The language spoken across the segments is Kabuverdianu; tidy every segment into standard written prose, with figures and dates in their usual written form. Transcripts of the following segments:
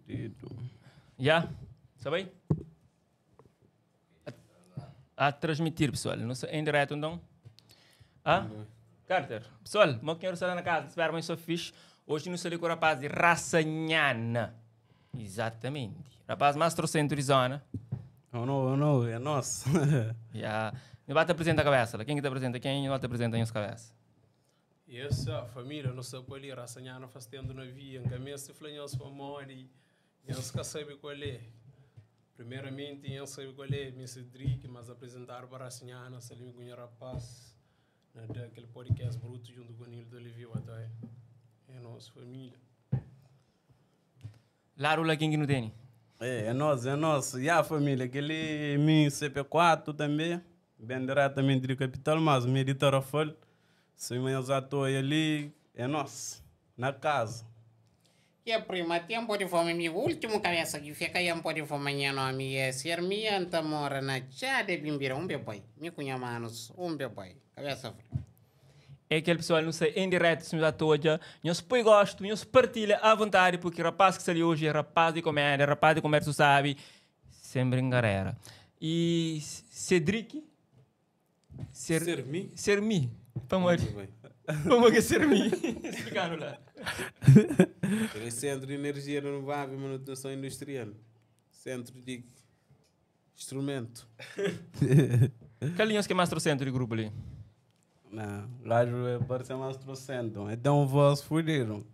Fudido. Ya, sa bai? A transmitir, pessoal. Não sei, em direto então. Ah? Carter, pessoal, mo que está na casa, espero mas sou fixe. Hoje não sou com o rapaz de Raça Nhana. Exatamente. Rapaz mais trocento de zona. Oh não, oh não, é nosso. Ya. Não vai te apresentar a cabeça. Quem que te apresenta? Quem não te apresenta em sua cabeça? E essa família, não sabe ali, Raça Nhana faz tendo na via, em cabeça flanhos para mori, eu nunca sabe qual é. Primeiramente, eu sabe qual é, me Cedric, mas apresentar para Raça Nhana, salim com o rapaz, na daquele podcast bruto junto com o Nilo de Oliveira, até. É nossa família. Larula quem que não tem? É, é nosso, é nosso. E a família, aquele meu CP4 também, bem diretamente de capital, mas me de Tarrafal. Se meus atores ali, é nosso, na casa. E a prima, tempo de fome, amigo. Último cabeça que fica aí, pode fome, minha nome é ser minha, anta mora na tchá de bimbira, um bebê. Me cunha manos, um bebê. Cabeça fria. É aquele pessoal, não sei, em direto, se nos atoja. Nós põe gosto, nós partilha à vontade, porque o rapaz que saiu hoje é rapaz de comédia, rapaz de comércio sabe, sempre em galera. E Cedric? Ser, Sermi? Sermi. Vamos Muito bem. Vamos que Sermi. Explicando lá. Ele é centro de energia renovável e manutenção industrial. Centro de instrumento. Qual é que é mais trocento de grupo ali? Não, lá parece mais trocento. Então voz fudido.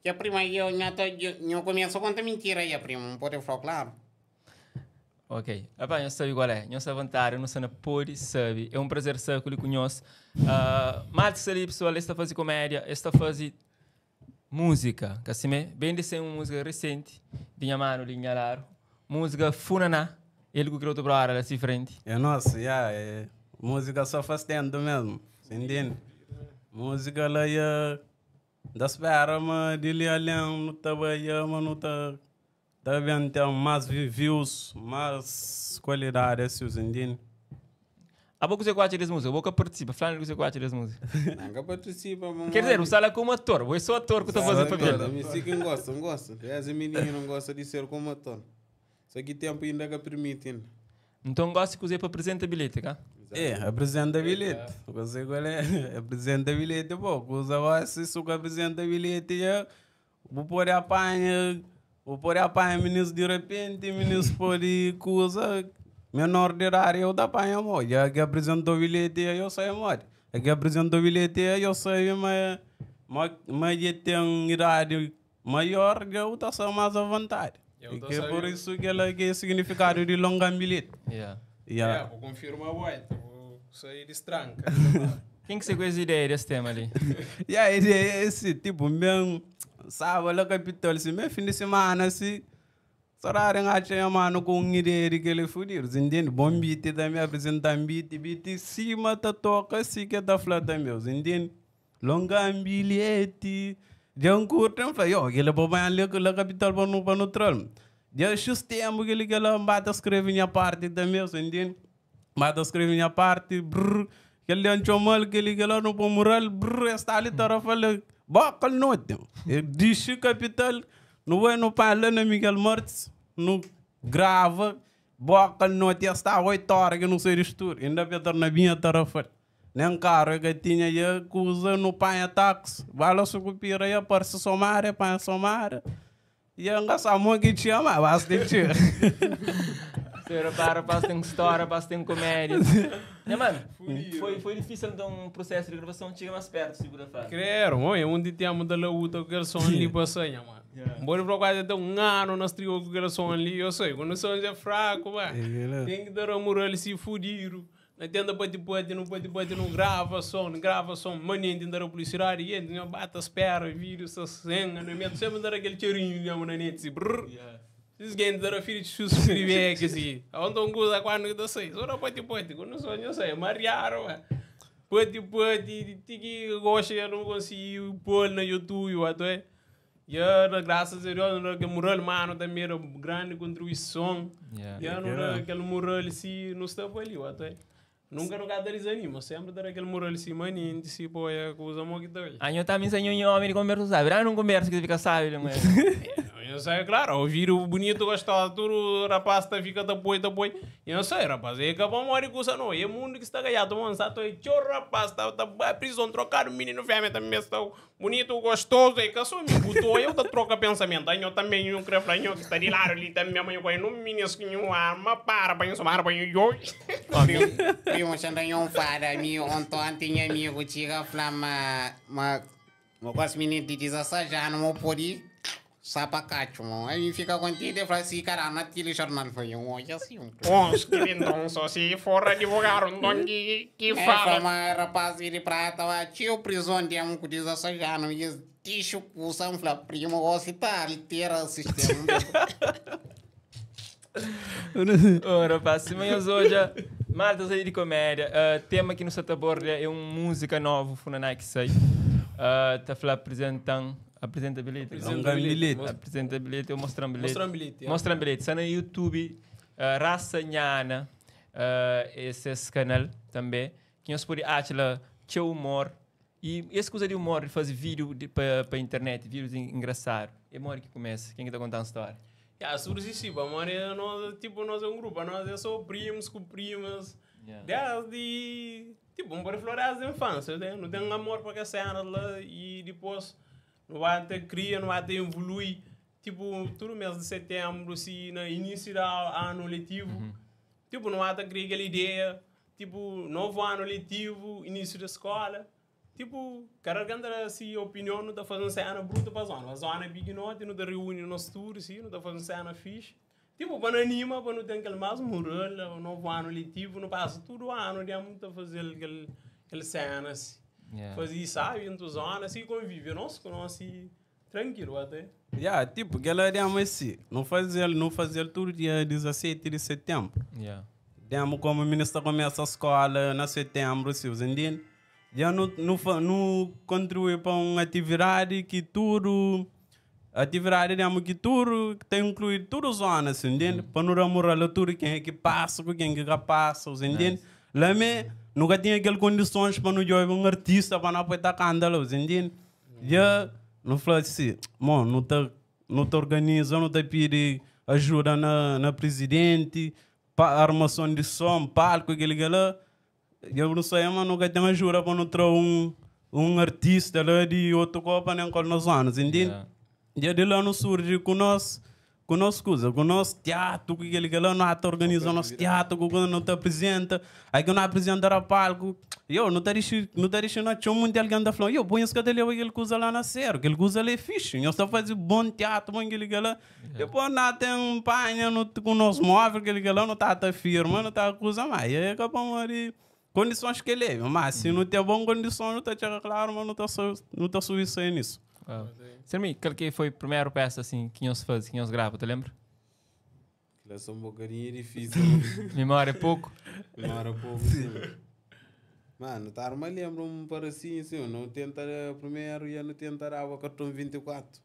Que a prima, eu não tô, eu começo a contar mentira aí, a prima, não pode falar claro. Ok. Rapaz, eu sabe qual é. Eu sou vontade, eu não sei na pode sabe. É um prazer saber que ele conhece. Uh, Matos ali, pessoal, está fazendo comédia, está fazendo música. Que assim, bem de ser uma música recente, de minha mano, de minha laro. Música Funaná. Ele que criou para hora, assim frente. É nosso, yeah, é. Música só faz tempo mesmo, você entende? Música lá é. Da espera, mas de ali além, não tá bem, mas não tá. Tá bem, tem mais views, mais qualidade, assim, você entende? Há pouco você gosta dessa música, eu vou participa, falando que você gosta dessa música. Nunca participa, mas. Quer dizer, o Sala como ator, eu sou ator que estou fazendo papel. Me sei quem gosta, não gosta. Essa menina não gosta de ser como ator. Só que tempo ainda que permite. ainda. Então gosto que usei para apresentar bilhete, tá? É, apresenta bilhete. Você qual é? Apresenta bilhete, pô. Usa você, se o que apresenta bilhete, é. Vou pôr a panha, vou pôr a panha, meninos de repente, meninos pode coisa menor de idade, eu da panha, mo. Já que apresentou bilhete, eu sei, mo. É que apresentou bilhete, eu sei, mas mas mas tem idade maior, eu tá só mais à vontade. Eu E tô que é por sabendo. isso que ela que é significado de longa bilhete. Yeah. Yeah. É, vou confirmar o white, vou sair de estranca. Quem que você com essa ideia desse tema ali? E a ideia é esse, tipo, mesmo, sábado, lá capital, assim, mesmo fim de semana, assim, Sorarem acha mano com um ideia de que ele fudido, entende? Bom beat também, apresentar um beat, beat em cima tá toca, assim que tá falando também, entende? Longa um bilhete, de um curto, eu falei, ó, aquele bom ali, lá capital para não para não troll. Já tempo que ele que ela bate escreve minha parte também, entende? Bate escreve minha parte, brrr, que ele ancho mal, que ele que lá no mural, brrr, está ali, tá falando, boca noite. Eu disse capital, não vai no pala na Miguel Martins, não grava, boca noite, está 8 horas que não sei de estudo, ainda Pedro na minha tarefa. Nem carro que tinha, e coisa no panha táxi, vai lá sucupira, e aparece somar, panha somar. E eu não sei que tinha, mas basta tinha. Você repara, rapaz tem história, rapaz tem comédia. Né, mano? Foi difícil então um processo de gravação, chega mais perto, segura fala. Creram, oi, onde temos da luta, aquele som ali passa, mano. Bora para quase até um ano nós trio com aquele som ali, eu sei, quando o som é fraco, mano. Tem que dar a moral se fudido. Na tenda pode pode, não pode pode, não grava som, não grava som, maninho tem dar a publicidade, e não bata espera, vídeo, essa cena, não meto sempre dar aquele cheirinho, né, mano, na net, assim, brrr. Esses games dar a filha de subscrever, que assim, onde um goza quando eu sei, só não pode pode, quando só eu sei, mariaro, mano. Pode pode, tiki gosta, eu não consigo pôr no YouTube, até. E eu, graças a Deus, não que mural, mano, também era uma grande contribuição. Yeah. E eu não aquele mural assim, não estava ali, até. Nunca no cada desanima, sempre dar aquele mural assim, maninho, se pô, é coisa mó que tá ali. Aí eu também sei um homem de conversa, sabe? Ah, não conversa que fica sábio, não é? Eu sei, claro, ouvir o bonito, gostoso, tudo rapaz tá fica tá boi, tá boi. Eu sei, rapaz, é acabou morre com isso, não. É mundo que está ganhando, mano, sabe? Tchau, rapaz, tá, tá, vai prisão, trocar o menino fêmea também, está bonito, gostoso, é que só me botou, eu tá troca pensamento. Aí eu também, eu creio, eu que está de lado ali também, eu eu não menino que eu arma, para, para, eu somar, para, eu, Primo, xanda nhon fada, mi ontem tinha amigo chega flama, ma ma quase menino de 16 anos, mo podi sapacacho, mo. Aí fica contente e fala assim, cara, na telejornal foi um olha assim. Um. Bons, querendão, só se for advogado, um que É, fala. fala, rapaz, ele pra tava tio prisão de um com 16 anos, e tixo cusa, um fala, primo, você tá altera o sistema. Ora, pá, se manhã hoje, maltas aí de comédia, tema aqui no Sataborda é uma música nova, Funanai que sei. Tá falando apresentando, apresenta bilhete. Apresenta bilhete. Apresenta bilhete, eu mostro bilhete. Mostra bilhete, Mostra bilhete. Está no YouTube, Raça Nhana, esse canal também, que nós podemos achar lá, teu humor. E essa coisa de humor, de fazer vídeo para internet, vídeos engraçados. É uma hora que começa. Quem que tá contando a história? Yeah, surge sim, mano, nós, tipo, nós é um grupo, nós é só primos com primas. Yeah. Desde, tipo, um flores da infância, né? Não tem amor para que cena lá e depois não vai ter cria, não vai ter evolui. Tipo, todo mês de setembro, assim, no início do ano letivo, tipo, não vai ter cria aquela ideia, tipo, novo ano letivo, início da escola. Tipo, cada que anda assim, opinião, não tá fazendo cena bruta para a zona. A zona é big note, não tá reúne no tour, assim, não tá fazendo cena fixe. Tipo, para não anima, para não ter aquele mais moral, o novo ano letivo, não passa todo ano, de muito a fazer aquele cena, assim. Yeah. Fazer, sabe, entre zona, assim, convive. Nós conhece tranquilo até. Yeah, tipo, aquela demo assim, não fazer tudo dia 17 de setembro. Yeah. Demo como o ministro começa a escola na setembro, se você entende? Já não contribui para uma atividade que tudo atividade demo que tudo que tem incluído tudo zona, se entende? Para não dar moral a tudo quem é que passa, com quem é que passa, você entende? Lá me nunca tinha aquelas condições para não jogar um artista para não apertar candela, você entende? Já não falei assim, mano, não te organiza, não te pede ajuda na presidente, pa, armação de som, palco, aquele lá. Eu não sei, mas nunca tenho ajuda para não trazer um artista lá de outro copa nem com nós anos, entende? Yeah. E de lá não surge com nós, coisa, com nós teatro, que aquele lá não organiza nosso teatro, que não te apresenta, aí que não apresenta a palco. Eu não te deixando, tinha muito alguém da falando, eu ponho esse cabelo aquele coisa lá na série, aquele coisa lá é fixe, eu só faz bom teatro, bom aquele lá. Depois não tem um panha no, com nós móvel, aquele lá não tá firme, não tá coisa mais. E aí acabamos ali. Condições que ele é, mas se não tem boas condições, não está claro, mas não está suíço aí nisso. Wow. Sermi, qual que foi a primeira peça assim que nós faz, que nós grava, te lembra? Aquilo é só um bocadinho difícil. Memória é pouco. Memória pouco, sim. Mano, tá, mas lembro-me para assim, assim, não tentar primeiro e não tentar o cartão 24.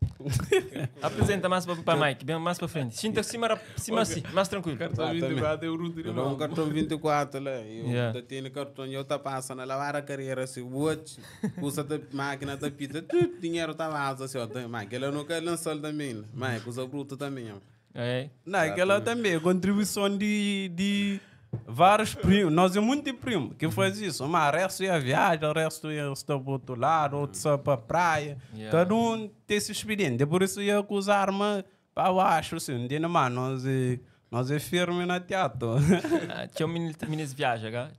Apresenta mais para Mike, bem mais para frente. Sinta cima, cima assim, mais tranquilo. Cartão 24 é o Ruto Eu dou um cartão 24 lá, eu tenho cartão, eu tá passando, lavar a carreira assim, watch, usa a máquina da pizza, tudo dinheiro tá vaza assim, ó, mas ela não quer lançar também, mas usa bruto também. É. Não, aquela também, contribuição de vários primos, nós é muito primo que faz isso, mas o resto ia viagem, o resto ia estar para o outro lado, outro só para a praia, Yeah. cada um tem esse expediente, por isso ia com as armas para baixo, assim, entende? Mas nós é firme na teatro. Tinha um mini viagem, cá?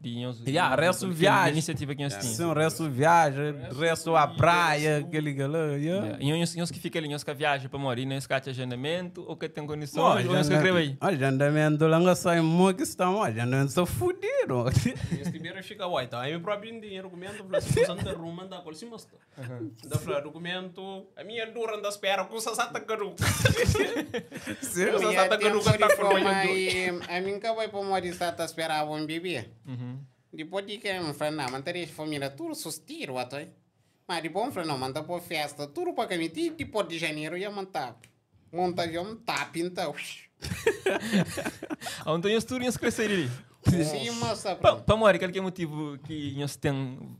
Yeah, resto viagem. Iniciativa que nós tínhamos. Sim, o resto viaja, o resto à praia, aquele galera. Yeah. E uns que ficam ali, uns que viajam para morir, uns que têm agendamento, ou que têm condições, ou uns que creem aí. Agendamento, lá sai muito que estão, agendamento, sou fudido. Esse primeiro fica, uai, tá, aí meu próprio dinheiro, documento, falou assim, você anda arruma, anda com cima, da falar, documento, a minha dura anda espera, com sasata caruca. Sim, Sasata caruca tá com A mim que vai para Morista tá esperava um bebê. Depois de que me falou, não, mas teria família tudo sustiro até. Mas depois me falou, não, manda para festa, tudo para caminho, depois de janeiro ia montar. Monta já um tap então. Ah, então os tudo iam crescer ali. Sim, mas Para morrer, qual que é o motivo que nós tem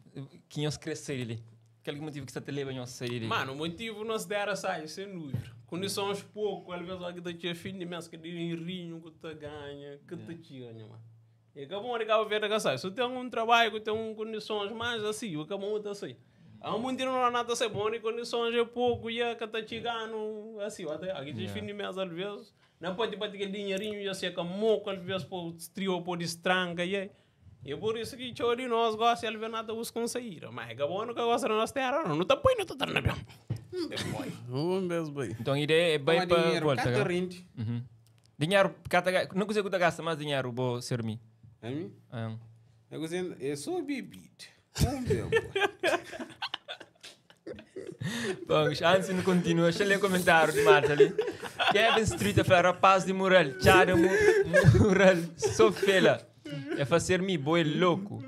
que nós crescer ali? Kel ki motivu ki sta ta leba nhos sair di. Mano, motivu nos dera sai, sem dúvida. Kondisons poku, alvês óki ta txiga fin di mês, kel dinheirinhu ku ta ganha, ka ta txiga nha mano. E ka bon di Cabo Verde ka sai. Si ten un trabadju ku ten un kondisons más asi, ka bon ta sai. Há munti di nos na ta sai bon di kondisons é poku ya ka ta txiganu asi. Óki txiga fin di mês, alvês, na pati pati kel dinheirinhu dja seka moku, alvês po striba pode stranka ya. E por isso ki txeu di nos gosta el ben ta buska un saída. Mas é ka bom nu ka gosta di nos terra, não. Nu ta poi, nu ta torna ben. Um bes bai. Então a ideia é bai Toma pa dinheiro, volta. cá Ka? te rende. Uhum. Dinheiro, cá tá, não consigo que gasta mais dinheiro, vou ser mim. É mim? Ah. Eu gostei, é só bebida. Um bebo. Vamos, antes de continuar, deixa eu ler um comentário de Marta ali. Kevin Street a falar, rapaz de mural, tchada mu mural, sofela. É fazer me boi louco.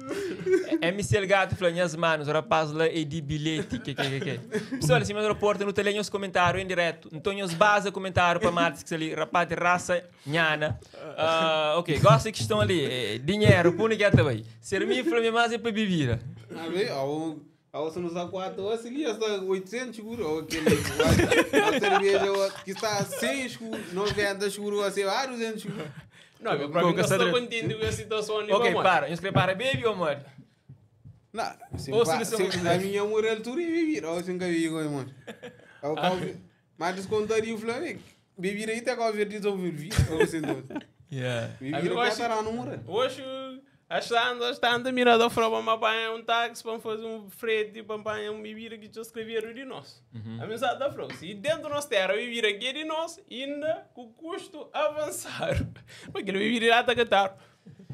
MC El Gato falou, minhas manos, o rapaz lá é de bilhete, que que que que. Pessoal, assim, mas repórter, não te leio os comentários em direto. Então, os base comentário para Marta, que ali, rapaz de raça, nhana. Ah, ok, gosta que estão ali, é, dinheiro, pune que também. Ser me falou, mas é para beber. A ver, ao ao se nos dá 4 ou assim, está 800 escuro, ou aquele a cerveja que está 100 escuro, 90 escuro, assim, ah, 200 escuro. Não, eu para mim Pouca não estou sadra- contente com a situação ali. Ok, vamos. para. Eu escrevi para baby ou amor? Não, se, Ou pa, solução se a minha moral tudo é beber, ou se nunca vivi com irmão. Ao qual mas descontaria o Flamengo. Beber aí até qual verde desenvolver, ou assim, então. Yeah. Beber Eu é acho- catará no moral. Hoje, às tantas, tantas, mirada fora para apanhar um táxi, para fazer um frete, para apanhar um bebida que já escreveram de nós. A mensagem da flor. Se dentro da nossa terra, bebida aqui é de nós, ainda com custo avançado. Porque bebida lá está caro.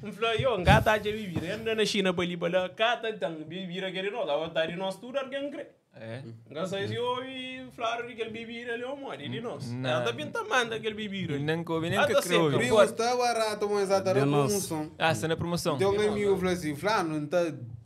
Um falou, eu, gata de bebida, anda na China para ali, para lá, cata, então, bebida aqui é de nós, a vontade de nós tudo, alguém crê. É. Não sei se eu ouvi falar de aquele bebida ali, mano, de nós. Não. Ela também tá manda aquele bebida ali. Nem coube, nem Ah, que tá creu. certo. Primo, está barato, mas está De na nós. promoção. Ah, está na promoção. Então, um amigo falou assim, Flávio, não tá...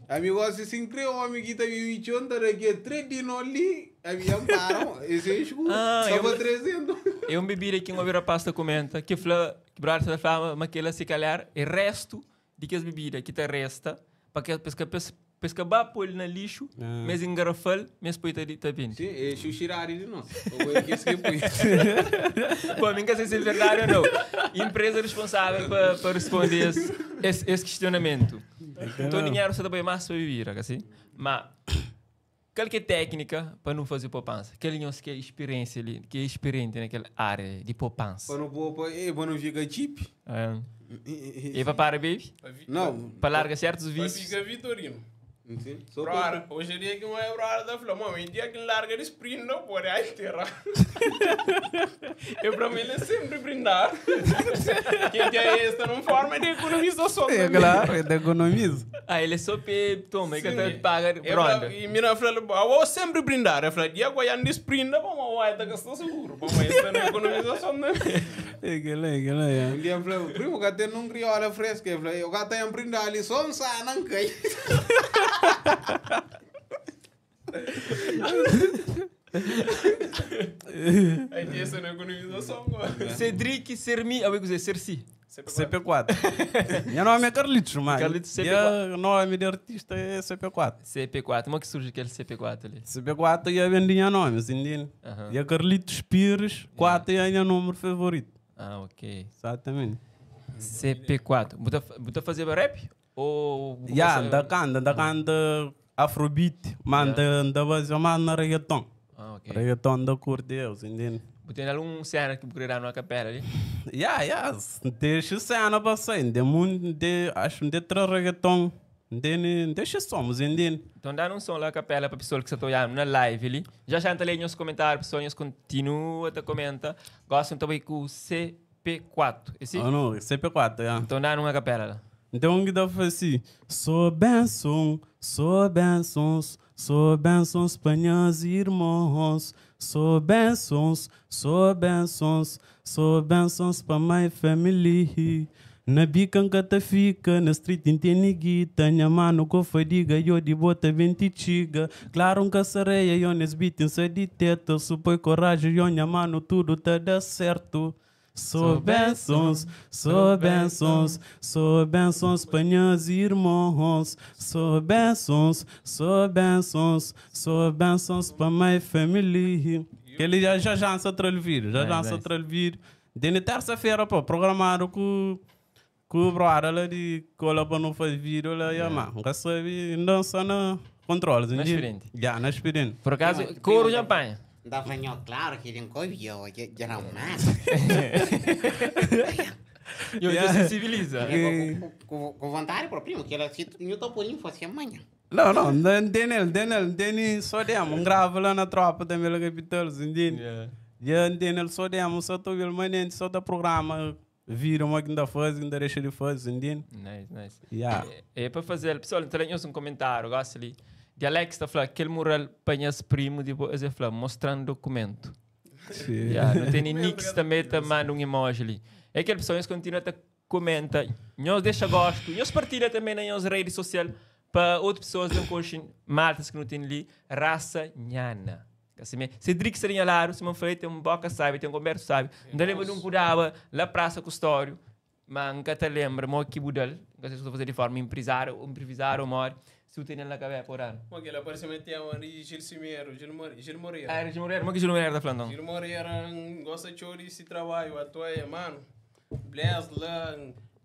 Amigo, se se crê, o homem que tá vindo tá aqui, 3 de ali, havia um parão, esse é escuro, Ah, estava eu- 300. Eu me bebida aqui uma vez pasta comenta que fala que brother está falando, mas que ela se calhar é resto de que as bebidas que te resta para que pesca pesca ba pôr na lixo, Ah. mas engarrafal, mas põe tá tá bem. Sim, é xuxirari de nós. Ou é que esse que põe. Bom, nunca sei se é verdade ou não. Empresa responsável para responder esse questionamento. Então, dinheiro você também mais para viver, assim? Mas, qual que é a técnica para não fazer poupança? Aquele que é experiência ali, que é experiente naquela área de poupança. Para não pôr, é, para não ficar cheap. É. E para para, baby? Não. Para largar certos Vai vícios. ficar Vitorino. Sim, só Brother, hoje em dia que não é brother da Flor, mano, em dia que larga de sprint não pode aí terra. Eu para mim ele é sempre brindar. Quem tem esta não forma de economização. É também. claro, é de economiza. Ah, ele é só pe toma, e que Sim. te paga Eu pronto. falo- E mira, eu falo, eu vou sempre brindar. Eu falo, dia que eu ando de sprint, vamos vai tá gastando seguro. Vamos esta não é economização também. É que lá, é que lá, é. Um dia eu falei, primo, que até não criou olha fresca. Eu falei, eu gato tem brindar ali, só um sa, não cai. Aí essa não é economização agora. Cedric Sermi, ah, eu dizer, Cerci. CP4. Meu nome é Carlitos, mano. Carlitos CP4. E o nome de artista é CP4. CP4, como é que surge aquele CP4 ali? CP4 ia vender meu nome, entende? Aham. E é Carlitos Pires, 4 é meu número favorito. Ah, ok. Exatamente. CP4. Buta fazer rap? Ou. Ya, anda canta, anda canta afrobeat, manda anda base manda reggaeton. Ah, ok. Reggaeton da cor de Deus, entende? Tem algum cena que querer na capela ali? Ya, ya, deixa cena para sair, de muito, de acho de tra reggaeton, entende? Deixa somos, entende? Então dá um som lá a capela para pessoa que está olhando na live ali. Já já anda lendo os comentários, pessoal continua a comenta. Gostam também com o CP4. Esse? Oh, não, CP4, ya. Então dá uma capela lá. Então que dá pra assim, sou bênção, sou bênçãos, sou bênçãos para meus irmãos, sou bênçãos, sou bênçãos, sou bênçãos para minha família. Na bica que te fica, na street entende guita, minha mano com fadiga, eu de bota vinte chiga. Claro que sereia, eu nes beat se de teto, supõe coragem, eu minha mano tudo te dá certo. Só bênçãos, só bênçãos, só bênçãos para meus irmãos. Só bênçãos, só bênçãos, só bênçãos para minha família. Que ele já já já se vídeo, já já se vídeo. Desde terça-feira, pô, programado com com o brother lá de cola para não fazer vídeo lá, yeah. mano. Nunca sabe, dança na controle, Na experiente. Já, na experiente. Por acaso, couro já apanha. Dá pra claro que ele não que era massa. E hoje sensibiliza. Com vontade pro primo, que ela se eu tô por fosse amanhã. Não, não, não tem ele, tem ele, tem só demo, um gravo lá na tropa também lá capital, entende? Já tem ele só demo, só tô vendo manente, só da programa, vira uma que ainda faz, ainda deixa de fazer, entende? Nice, nice. Yeah. É para fazer, pessoal, então um comentário, gosto ali. De Alex está falando, aquele mural panhas primo, depois ele fala, mostrando documento. Sim. Yeah, não tem nem Nix também, tá manda um emoji ali. É aquele pessoal que continua a comenta, nós deixa gosto, nós partilha também nas redes sociais para outras pessoas não conhecem maltas que não tem ali, raça nhana. Assim, Cedric seria lá, se não falei, tem um boca sabe, tem um converso sabe. Não lembro de um cudava lá praça custódio, mas nunca te lembra, mo que budal, que vocês estão fazer de forma improvisar, improvisar ou mor, se o tem na cabeça por ano. Mas aquele aparecimento tem um Gil Cimeiro, Gil Moreira. Ah, era Gil Moreira, mas que Gil Moreira tá falando? Gil Moreira gosta de chorar esse trabalho, atua, mano. Bless lá,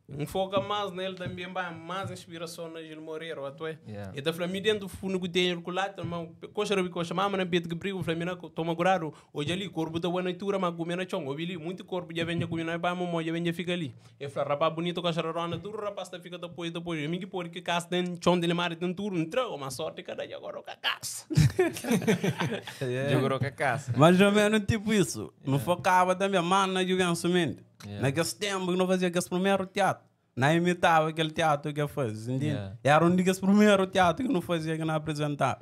um foca mais nele também, vai mais inspiração na Gil Moreira, atua. E tá falando, dentro do fundo que tem o lado, irmão, coxa rabi coxa, mama na pet que brigo, falando, toma curado, hoje ali, corpo da boa natura, mas comendo chão, ouvi ali, muito corpo já vem comer, não vai, mamãe, já vem fica ali. E fala, rapaz bonito, coxa rarona, duro, rapaz, tá fica depois, depois, eu me que por que casa tem chão de mar, tem tudo, entrou, uma sorte, cada dia agora com a casa. Jogou com a casa. Mais ou menos tipo isso, não focava também, mano, na juventude. Naquele tempo que não fazia aquele primeiro teatro. Não imitava aquele teatro que eu fazia, entende? Yeah. Era um dos primeiros teatros que não fazia, que não apresentava.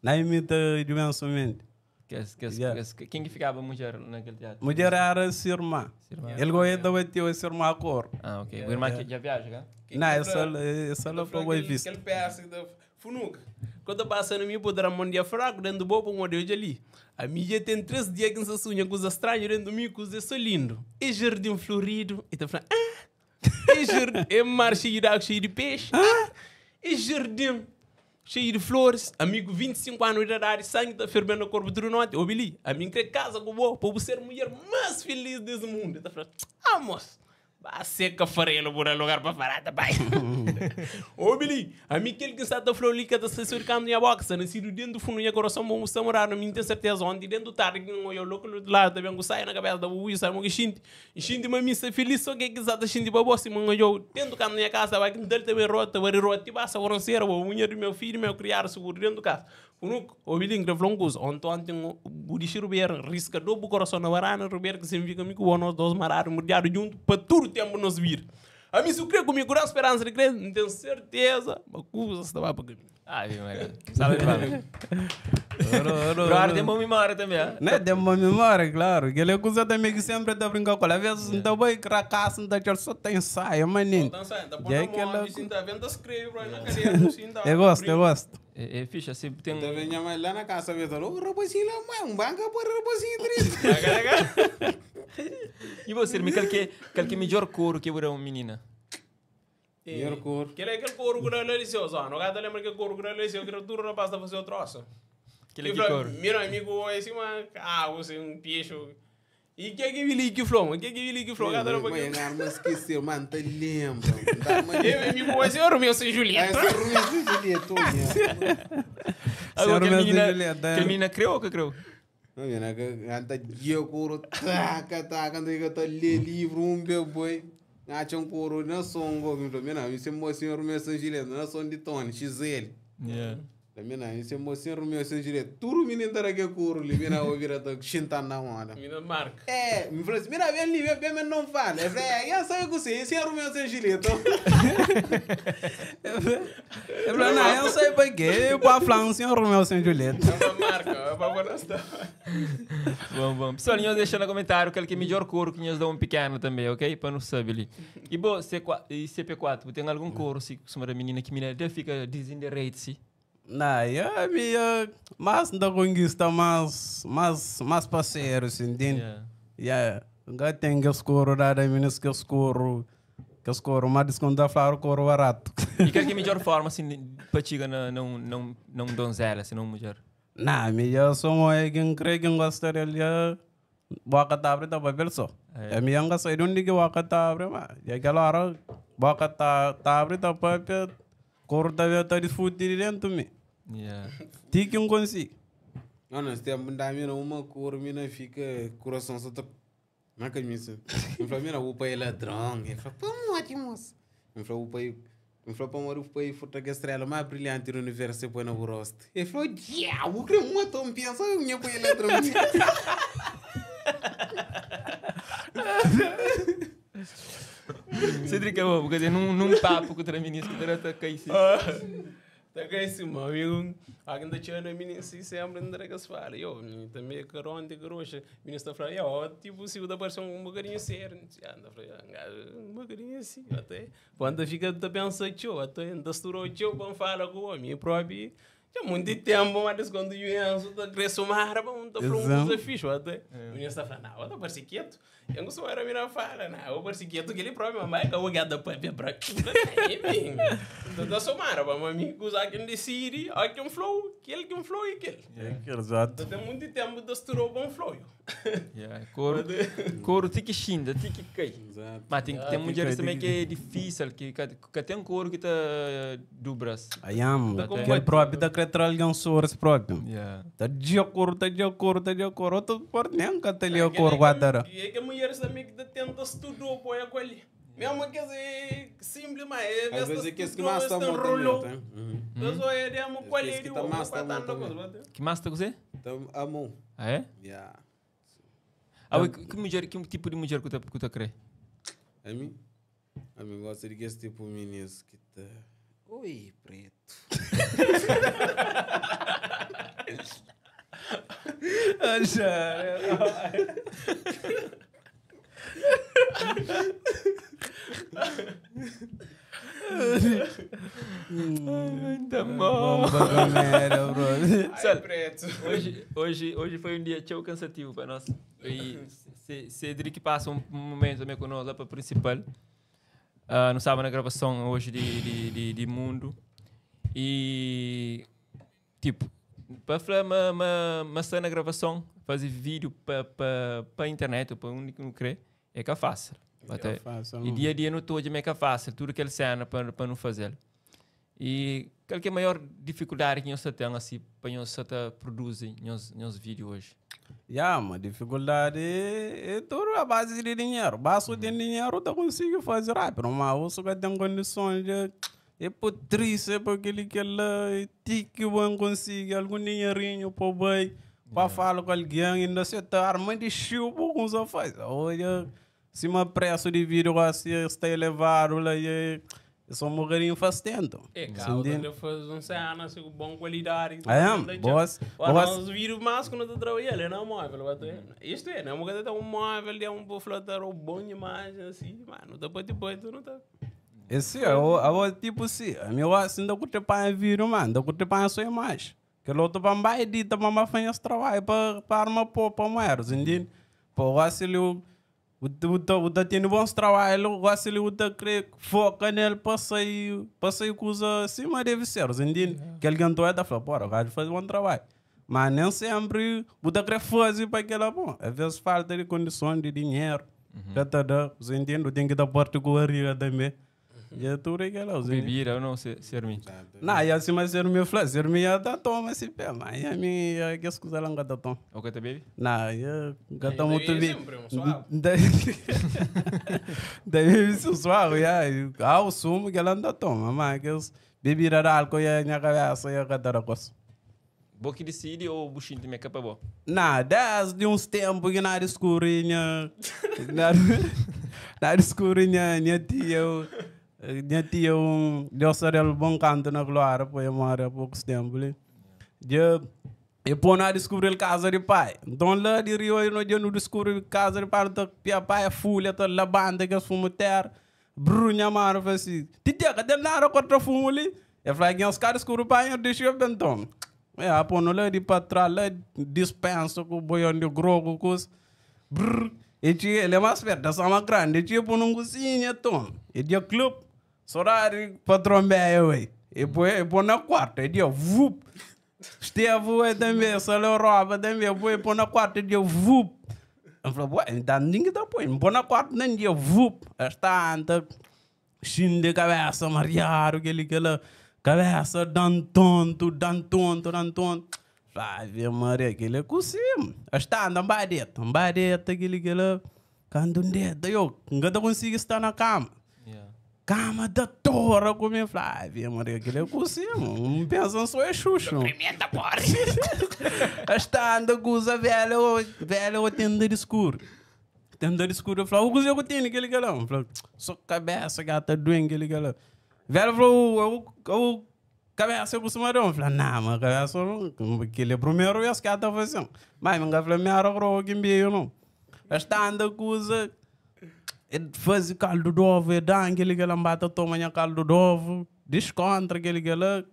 Não imita dimensamente. Quem que ficava mulher naquele teatro? Mulher era sua irmã. Ele gostava de ter sua irmã a cor. Ah, ok. O irmã que já viaja, né? Não, essa não foi boa vista. Aquele peça da Funuca. Quando passa no meu poder, a mão de fraco dentro do bobo, um de ali. A mídia tem 3 dias que se sonha com os estranhos dentro do meu, com os lindo. É jardim florido. E tá falando, ah! É jardim, é mar cheio de água, cheio de peixe. Ah! É jardim cheio de flores. Amigo, 25 anos de idade, sangue tá fervendo no corpo do norte. Ô, Billy, a mim que casa com o para ser a mulher mais feliz desse mundo. E tá falando, ah, moço. Vai seca farelo por lugar para falar, pai. Ô, Billy, a mim aquele que está da flor ali que está se cercando minha boxa, nascido dentro do fundo do meu coração, bom samurai, não me tenho certeza onde dentro do tarde que não olhou louco do lado também que sai na cabeça da ui, sai muito xinte. Xinte mas me está feliz só que que está xinte para você, mas eu dentro da minha casa vai que dele também rota, vai rota, e passa oronceira, o unha do meu filho, meu criar seguro dentro do casa. O Billy que falou um ontem ontem o Dixi Ribeiro risca do coração na varanda, Ribeiro que sempre fica comigo, nós dois marados, murdiados junto, para tudo o tempo nos vir. A mim, se eu creio comigo, com esperança de crer, não tenho certeza, mas cusa se vai para caminho. Ah, viu, Maria? Salve, Fábio. Claro, tem boa memória também, né? Tem boa memória, claro. Que ele acusa também que sempre está brincando com ela. Às vezes não está bem, cracaço, não está só tem ensaio, maninho. Só tem ensaio, tá pondo a mão, escreve, na cadeira, Eu gosto, eu gosto. É fixe, assim, tem... Também minha mãe lá na casa, eu falo, o rapazinho lá, mãe, um banco por rapazinho triste. E você, me qual que é melhor couro que era uma menina? Melhor couro. Que é aquele couro que era liceu, só. Não gato lembra que couro que era liceu, que era duro rapaz da fazer o troço. Aquele que couro? Meu amigo, assim, uma ah, assim, um peixe. E que é que vi que flom? Que é que vi que flom? Gato era Mãe, não esqueceu, mano, te lembro. Eu amigo, assim, eu Romeu sem Julieta. É, Romeu sem Julieta. Agora, que menina creu ou que creu? Não, menina, que anda dia couro, taca, taca, anda que lê livro, um bebê. Acha um couro, não sou um governo, menina, isso é mocinho Romeu sem Julieta, não sou de Tony, XL. Yeah. Menina, isso é mocinho Romeu sem Julieta. Tudo menino tá aqui couro, menina, ouvir a xinta na hora. Menina marca. É, me falou assim, menina, vem ali, vem, mas não fala. Eu falei, é, eu sei que você, esse é Romeu sem Julieta. Eu falei, não, eu sei para quê, eu vou falar um senhor Romeu sem Julieta. É uma marca, é para gostar. Bom, bom. Pessoal, nós deixa no comentário qual que é o melhor couro que nós dá um pequeno também, ok? Para não saber ali. E bom, C4, e CP4, tem algum couro, se costuma da menina que menina fica desindireito-se? Não, eu minha mais da conquista, mais mais mais parceiro, assim, entende? Yeah. Yeah. Nka ten kes koru dada minis kes koru, kes koru ma diskonta flaru koru baratu. E kal ki é midjor forma assim pa txiga na, na, un, na, un, na un donzela, assim, na un mudjer? Na, mi dja sou un omi ki N kre ki N gosta del dja boka ta abri ta papia-l so. É. Ami dja N ka sai di undi ki boka ta abri ma dja kel ora boka ta ta abri ta papia koru ta ben ta disfuti di dentu mi. Yeah. Ti ki N konsigi. Não, nesse tempo dá mina uma cor, mina fica coração só tá na camisa. Eu falei, mina, o pai é ladrão. Ele falou, pô, mote, moço. Eu falei, o pai, eu falei, pô, o pai foi a estrela mais brilhante do universo, você põe no rosto. Ele falou, diabo, que uma tom pensa, minha pai é ladrão. Cedric é bom, porque num, num papo com outra menina, que tá cai assim. Tá que esse meu amigo, alguém tá tirando a menina assim, sempre anda que se fala, eu, também caronte, carocha, menina está falando, eu, tipo, se eu da parecer um bocadinho sério, anda falando, um bocadinho assim, até, quando fica tá pensando, tio, até, anda estourou, tio, quando fala com o homem, próprio, já muito tempo, mas quando eu entro, tá crescendo uma arma, um tá falando um desafio, até, o menino está falando, não, eu tá parece quieto, eu não sou era menina fala, não, eu parece quieto, que ele próprio, mas que eu gado para para então tá somar, mas amigo, usar quem decide, aqui um flow, aquele que um flow e aquele. Exato. Então tem muito tempo de estourou bom flow. Yeah. Couro, couro tem que xinda, tem que cai. Exato. Mas tem, tem mulheres tem também que- que é difícil, que, que, que tem couro que tá dubras. Ayam, Tá aquele com- próprio tá querendo alguém sobre próprio. Yeah. Tá de acordo, tá de acordo, tá de acordo. Outro por nem que tá ali acordo guardara. E é que mulheres também que tenta estudar, põe a colher. Mesmo que é simples, mas é Às vezes é que esse que mais tá bom também, tá? Uhum. Pessoal, é de uma Esse colher que de tá uma mais tá bom também. Que mais tá com você? Então, amor. Ah, é? Yeah. Ah, ué, que, que mulher, que tipo de mulher que tu que tu crê? A mim? A mim gosta de que esse tipo de meninos que tá... Oi, preto. Tá bom. Bomba comédia, bro. Ai, preto. Hoje, hoje, hoje foi um dia tão cansativo para nós. E Cedric passa um momento também conosco lá para a principal. Ah, não estava na gravação hoje de Mundo. E, tipo, para falar, ma, ma, ma está na gravação, fazer vídeo para pa, internet ou para onde que não crê, é que é fácil. Até, fácil, e não. dia a dia não estou de meca fácil, tudo que ele cena para não fazer. E qual que é a maior dificuldade que nós temos assim, para nós tá produzir nos vídeos hoje? Ya, uma dificuldade é tudo a base de dinheiro. Basta ter dinheiro, tu consegue fazer rápido. Mas você que tem condições de... É por triste, é por aquele que ela... Ti que bom consegue algum dinheirinho para o bem, para falar com alguém, ainda se tá arma de chuva com os faz. Olha, se uma preço de vídeo assim está elevado lá, e é só um bocadinho faz tempo. É, cara, eu faz um cena assim, com boa qualidade. É, boas, Boas. boas. Nós vídeos mais quando eu trabalho, não móvel, isto é, não, porque tem um móvel, é um bom flotar, um bom imagem, assim, mano, depois depois tu não tá. Esse é o, o tipo assim, a minha assim da curte para vídeo, mano, da curte para só imagem. Que o outro para edita, para fazer esse trabalho, para para armar pô, para moer, entende? Pô, assim ele o o o tá tendo bons trabalho, o assim ele o tá cre foca nele para sair coisa assim, mas deve ser, entende? Que alguém tu é da fala, porra, o gajo faz bom trabalho. Mas nem sempre o tá querer fazer para aquela bom. Às vezes falta de condições de dinheiro. Já tá dá, você entende? Tem que dar parte com a riga também. E é tudo aquela, você entende? Bebida ou não, ser mim? Não, e assim, mas ser meu fla, ser minha tá toma esse pé, mas a minha que escusa lá tá toma. Ou que te bebe? Não, eu gata Eu muito bebo bem. sempre, um suave. Daí isso suave, já. Ah, o sumo que ela não toma, mas que os bebida de álcool e a minha cabeça e a cada coisa. Bo que decide ou o buchinho também é capaz bom? Não, desde uns tempos que nada escurinha. Nada escurinha, minha tia. Minha tia, um, Deus era bom canto na glória, foi mora há poucos tempos ali. E pô, nós descobrir casa de pai. Então lá de Rio, eu não descobri casa de pai, então pia pai é folha, tá lá banda que fumo terra. Brunha mano, falei assim, titia, cadê nada contra fumo ali? Eu falei, que os caras descobriram pai, eu deixei eu então. É, pô, não lá de para trás, lá dispensa com o boião de grogo, coisa. Brrr. E txiga, ele é mais perto, da sama grande. E txiga pô num cozinha, tom. E dia club, saudade patrão beia, ué. E põe, e põe na quarta, e dia vup. Esteve, ué, também, só roupa também, põe, põe na quarta, e dia vup. Eu falei, ué, então ninguém tá põe. Põe na quarta, nem dia vup. Esta anta, chin de cabeça, mariado, aquele, aquela cabeça, dan tonto, dan tonto, dan tonto. Ave Maria, aquele é cozinha. Esta anda, mbadeta, mbadeta, aquele, aquele, quando um dedo, eu nunca consigo estar na cama. Yeah. Cama da tora comigo. Ave Maria, aquele é cozinha. Não pensa só é xuxo. Pimenta, porra. Esta anda com os velha, velha, eu tenda de escuro. Tenda de escuro, eu falo, o que eu tenho aquele galão? Eu falo, só cabeça, gata doente, aquele galão. Velho falou, eu, cabeça eu costumo dar. Eu falei, não, mas cabeça não, aquele é o primeiro vez que ela tá fazendo. Mas eu falei, me arrogou que me não. Esta anda com os faz caldo de ovo, e dá aquele galão, bata, toma caldo de ovo, descontra aquele galão.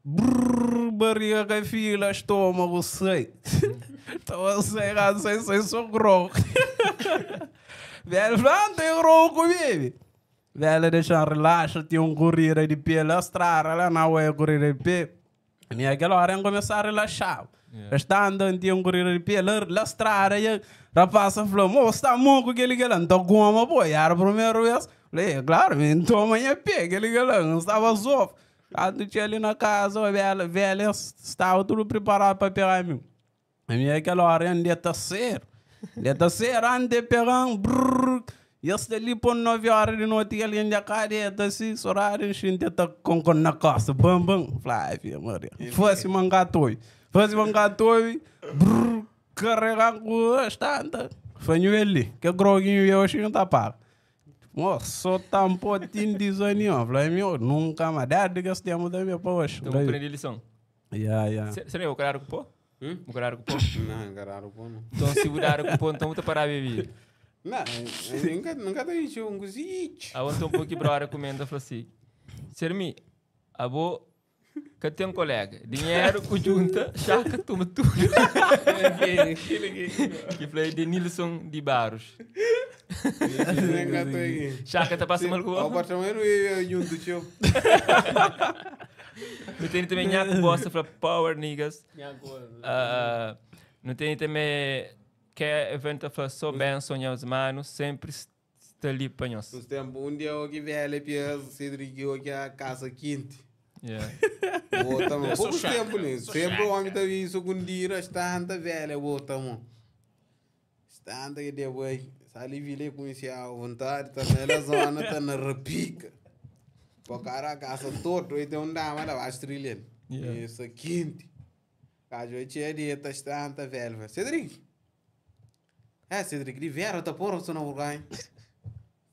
Brrr, barriga que fila, estômago, sei. Então, sei, sei, sei, sou grosso. Velho, não tem grosso comigo. Velho, deixa, relaxa, tinha um corrida de pé, lastrar, lá na ué, corrida de pé. E aquela hora eu começar a relaxar. Yeah. Está andando, tinha um corrida de pé, lastrar, aí rapaz falou, moço, tá moco aquele galão, então goma, pô, e era a primeira vez. Falei, claro, então amanhã pé, aquele galão, não estava só. Quando tinha ali na casa, a velha, velha estava tudo preparado para pegar mim. A minha aquela hora, eu ia cedo. Ia cedo, antes de pegar, brrr. E esse dali por 9 horas de noite, ele ainda careta, assim, horário, a gente tá com na costa, bam, bam. Flávia, Maria. Fosse mangatoi. Fosse mangatoi, brrr, carregar com as tantas. Foi ele, que groguinho eu acho que não tá pago. Nossa, só tampou de desanimou. Falei, meu, nunca mais. Desde que esse tempo também, poxa. Então, aprendi lição. Yeah, yeah. Você não é o cara com pó? O cara com pó? Não, caralho, pô, não. Então, se o cara com pó, então vou parar a beber. Não, eu nunca, nunca te um coziche. Ah, ontem um pouco para hora comendo, falou assim, Sermi, a vou que tem um colega, dinheiro que junta, chaca, toma tudo. Que falei de Nilson de Barros. Nunca tô aqui. Chaca tá passando mal com O apartamento eu junto, tio. Não tem também nhaco bosta, fala power niggas. Não tem também que evento fala só benção aos manos, sempre está ali para nós. Nos tempos, um dia eu que velho, Pia, Cedric, eu que a casa quente. Yeah. Bota, mano. Pouco tempo, né? Sempre o homem tá isso com dira, está anta velha, bota, mano. Está anta que depois, sali vile conhecer a vontade, tá na zona, tá na repica. Pô, cara, a casa todo, e tem um dama lá, vai trilhando. Isso, quente. Caso eu tinha dieta, está anta velha. Cedric. É, Cedric, Rivera, tá porra, você não vai.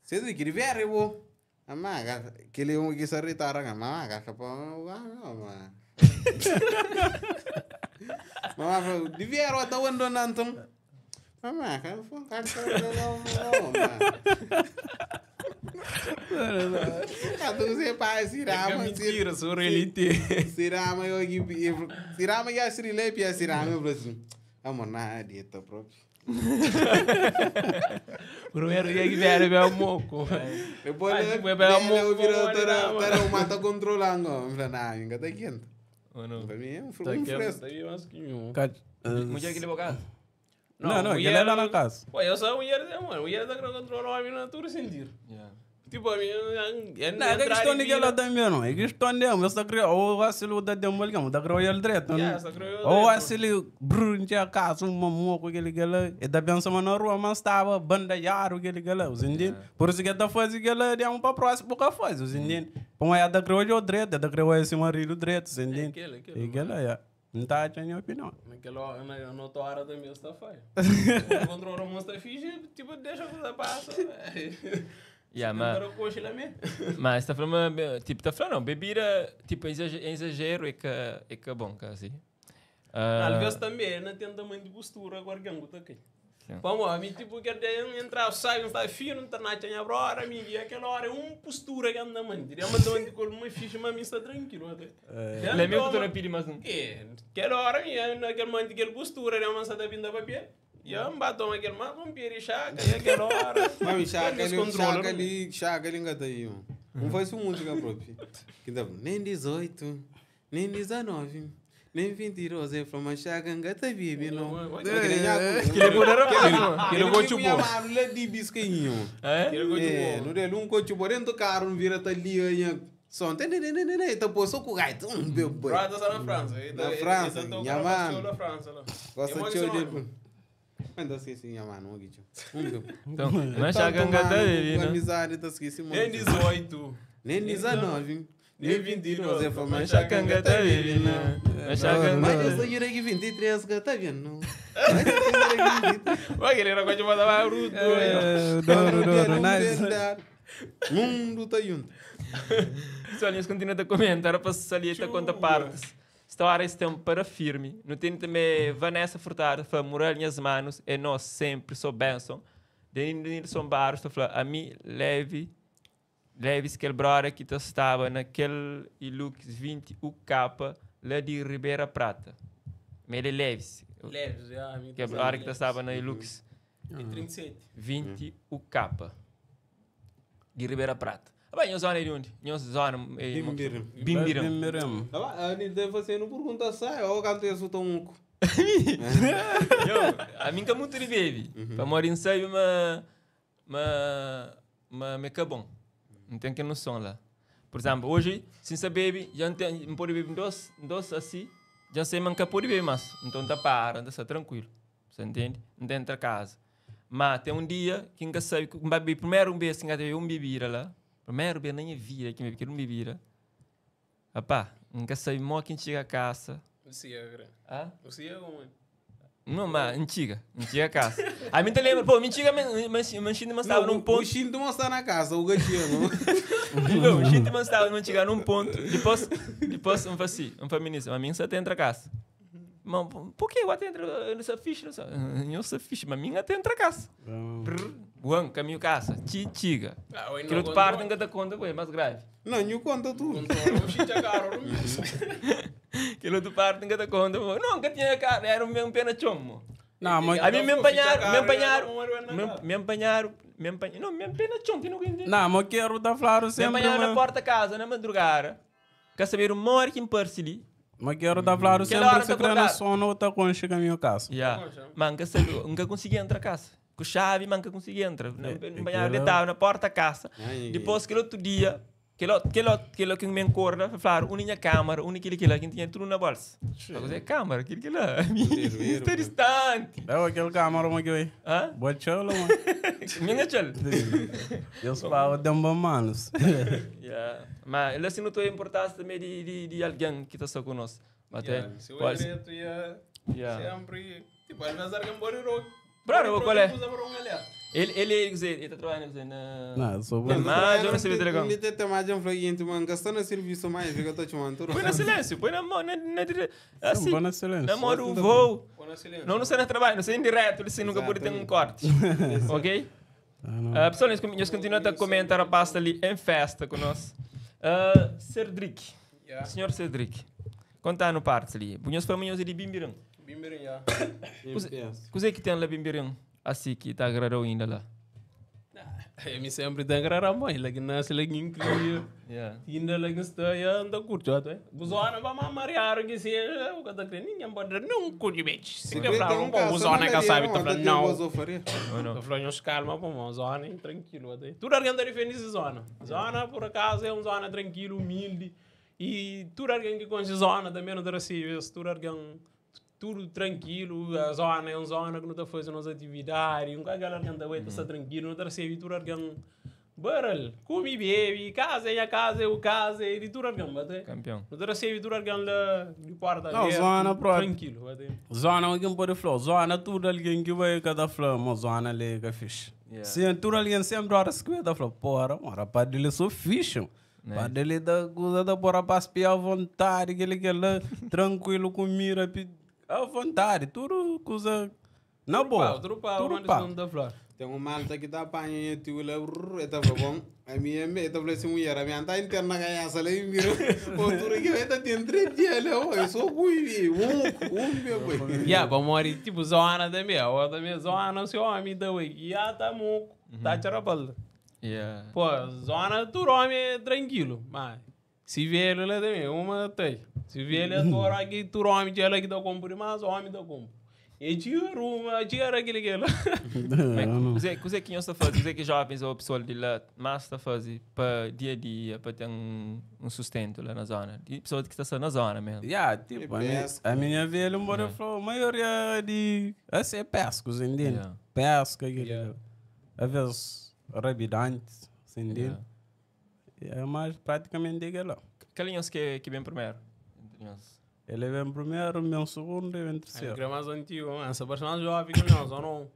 Cedric, Rivera, eu vou. Ama, aquele um que se irritara, mamá, gasta pa, mamá. Mamá, Rivera, tá onde não então? Mamá, cara, foi cara, mamá. Tu você pai, Sirama, Mentira, sou relite. Sirama, eu aqui, Sirama já se rilei, pia Sirama, eu falei assim, amor, na dieta própria. Primeiro dia que vieram, veio moco. Depois ele virou toda o mata controlando. Eu falei, não, ainda tá quente. Ou não? Para mim é um fresco. Mulher que levou casa? Não, não, ele era na casa. Pô, eu sou a mulher, mano. A mulher tá controlando a minha natura sentir. Tipo, a minha... Não, é questão de que ela também, não. É questão de... Eu só criou... Ou vacilo da demolga, da criou ele direto. Ou vacilo... Brrr, tinha casa, um mamoco, aquele que ela... E da pensa, na rua, mas estava bandalhado, aquele que ela... Entende? Por isso que ela faz aquilo, é um para o próximo que faz, entende? Como é da criou ele direto, da criou esse marido direto, entende? Aquele, aquele. Aquele, é. Não está a minha opinião. Naquela hora, na outra hora também está feio. Controla o monstro ficha, tipo, deixa a coisa passar. Yeah, mas está falando, tipo, tá falando, não, bebida, tipo, exagero é que é bom, assim. Às vezes também, não tem tamanho de postura, agora que eu aqui. Vamos, a mim, tipo, quer entrar, sai, não está fino, não está na tinha hora, amigo, e aquela hora é uma postura que anda, mano. Diria, mas também de uma ficha, mas a mim está tranquilo até. Lembra que tu não pedi mais um? É, aquela hora, minha, naquele momento, aquela postura, né, mas está vindo a papel. E eu me bato aquele mais um pé de chaca e aquela hora. Mami, chaca ali, Descontrola, chaca não? ali, chaca ali engata aí, mano. Não faz música própria. Que dá, nem 18, nem 19, nem 22, é falou, mas chaca engata bibi, não. Que ele pôr rapaz, mano. Que ele gosto de bom. mano, lá de biscainho. É? Aquele gosto É, bom. no dele um coach bom dentro do carro, não vira tá ali, aí, som, tem, tem, tem, tem, tem, tá pô, só com o gaito, um bebê. Brother está na França. Na França, minha nha mano. Na França lá. Gosta É de mó de que Mas esqueci, minha mano, um guicho. Um bebê. Então, mas chaca engata bibi, não? Amizade, tá esqueci, mano. Nem 18. Nem 19, nem 22, é falou, mas Chaca engata bibi, não? Mas chaca Mas engata eu sou de 23, que tá vendo? Mas eu sou de 23. Vai querer agora de botar mais bruto. É, Doro, doro, nice. Mundo tá junto. Pessoal, eles continuam a comentar para salientar conta partes. História esse tempo para firme. Não tem também Vanessa Furtado, fala Moral minhas manos, é nós sempre, sou benção. Denilson Barros, tá falando, a mim leve, leve aquele brother que estava naquele Hilux 20 UK lá de Ribeira Prata. Mas ele é Leves. Leves, já. a mim Que é tá a hora que leves. estava na Hilux E 37. 20 UK de Ribeira Prata. Ah, bem, minha zona é de onde? Minha zona é Bimbirim. Bimbirim. Bimbirim. Ah, ele deve fazer não pergunta sai, ou canto esse tom Yo, a mim que é muito de baby. Para morar em sabe, mas mas mas me é bom. Não tem que noção lá. Por exemplo, hoje, sem saber, já não tem, não pode beber dois assim, já sei mas não pode beber mais. Então tá para, tá tranquilo. Você entende? Não tem entra casa. Mas tem um dia que nunca sabe, que vai beber primeiro um beijo, que teve um bebida lá. Primeiro beijo nem vida que me quero um bebida. Rapá, nunca sabe mó quem chega a casa. O Cia, Ah? O Cia como é? Não, mas antiga, antiga casa. A mim te lembra, pô, antiga, mas mas mas estava num O ponto. Shinto não está na casa, o gatinho. Não, o Shinto mas estava antiga num ponto. Depois um assim, um feminista, mas mim só entra casa. Mas por que eu até entro nessa ficha, não sei. Eu sou ficha, mas mim até entra casa. Juan, caminho casa, tiga. Ah, oi, Que outro parte nunca dá conta, pô, é mais grave. Não, não conta tudo. Controla o Shinto caro. Que outro parte nunca dá conta, pô. Não, nunca tinha cara, era um mesmo pena chão, Não, mas... A mim me empanharam, me empanharam, empanharam. me empanharam, me empanharam, não, me empanharam chão, que não entendi. Não, mas quero dar claro Me sempre, empanharam na mas... porta da casa, na madrugada. Quer saber o maior que emparse ali? Mas quero dar claro Aquela hora sempre tá se crê no acordado. sono ou tá com chega minha casa. Yeah. Mas nunca, sabe, nunca consegui entrar a casa. Com chave, mas nunca consegui entrar. Me empanharam, aquela- deitava na porta da casa. Ai, Depois, aquele outro dia, aquele que me encorda, falaram, uma minha câmara, uma aquele que lá, que tinha tudo na bolsa. Mas é câmara, aquele que lá. Está distante. É aquele câmara, mas que vai. Hã? Boa tchola, mano. Minha tchola. Eu sou de um manos. Yeah. Mas ele assim não tem importância também de alguém que está só conosco. Até Se o pode- direito ia Yeah. sempre. Tipo, às vezes alguém pode ir. Brother, qual é? Usa para um alerta. Ele, quer dizer, ele está trabalhando quer dizer, na. Não, eu sou Tem bom. mais, eu não sei telecom. Ele tem mais um flaguinho, mas gastando no serviço mais, fica tô te mandando. Põe no silêncio, põe na mão, na dire... Assim, Bom na silêncio. na mão do voo. Põe no silêncio. Não, não sei no trabalho, não sei em direto, assim, nunca pode ter um corte. Ok? Ah, pessoal, nós continuamos a comentar a pasta ali em festa conosco. Cedric, Yeah. senhor Cedric, conta no parte ali. Bunhos famílias de Bimbirim. Bimbirim, já. O que é que tem lá Bimbirim? Assim que está agradou ainda lá. Eu me sempre tenho que a mãe, lá que nasce lá que incrível. Yeah. Ainda lá que está, já anda curto, até. Buzona para mamariar que seja, o que tá crendo, ninguém pode não curte bem. Se quer falar um pouco, buzona que sabe, tá falando não. Ou não? Tô falando, uns calma, pô, uma zona hein, tranquilo até. Tudo alguém tá defende essa zona. Zona, por acaso, é uma zona tranquilo, humilde. E tudo alguém que conhece zona também não terá sido. Tudo alguém, tudo tranquilo. A zona é uma zona que não está fazendo as atividades. Um cara alguém tá vai estar tranquilo, não terá sido. Tudo alguém, baralho, come e bebe, casa é a casa, é o casa, é de tudo alguém, bate. Campeão. Não terá sido tudo alguém lá de porta Não, aberta, zona própria. Tranquilo, bate. Zona alguém pode falar. Zona tudo alguém que vai cada falar, mas zona ali que fixe. Yeah. Sim, tudo alguém sempre hora se que vai falar, porra, mano, rapaz dele sou fixe. Né? Rapaz dele da coisa da porra para espiar à vontade, que ele que lá tranquilo com mira, à vontade, tudo coisa. Na boa. Tudo pau, Tudo mano, pau. não dá flor. Tem um malta que tá apanha tio lá, brrr, ele tá falando, bom, a minha, ele tá falando assim, mulher, a minha tá interna ganhaça lá e mira, o que vai tá tendo 3 dias lá, ó, eu sou ruim, um, meu boi. Yeah, para morrer, tipo, zona também. A outra também, zona, se homem também. Ya, tá moco, tá charapalda. Pô, zona, tu homem é tranquilo, mas se velho lá também, uma tem. Se velho é tu aqui, tu homem, ela que dá compra, mas homem dá compra. E tira uma, tira aquele que lá. Mas, o que que nós está fazendo? O que jovens ou pessoal de lá mais está fazendo para dia a dia, para ter um sustento lá na zona? E pessoa que está só na zona mesmo. Yeah, tipo, E pesca. a minha velha, embora falou, a maioria de. Assim é pesca, entende? Pesca, aquele. Às vezes, rabidante, entende? É mais praticamente aquilo lá. Qual é que vem primeiro? Entre nós. Ele vem primeiro, vem segundo e vem terceiro. É mais antigo, mano. Essa versão mais jovem que nós, ou não?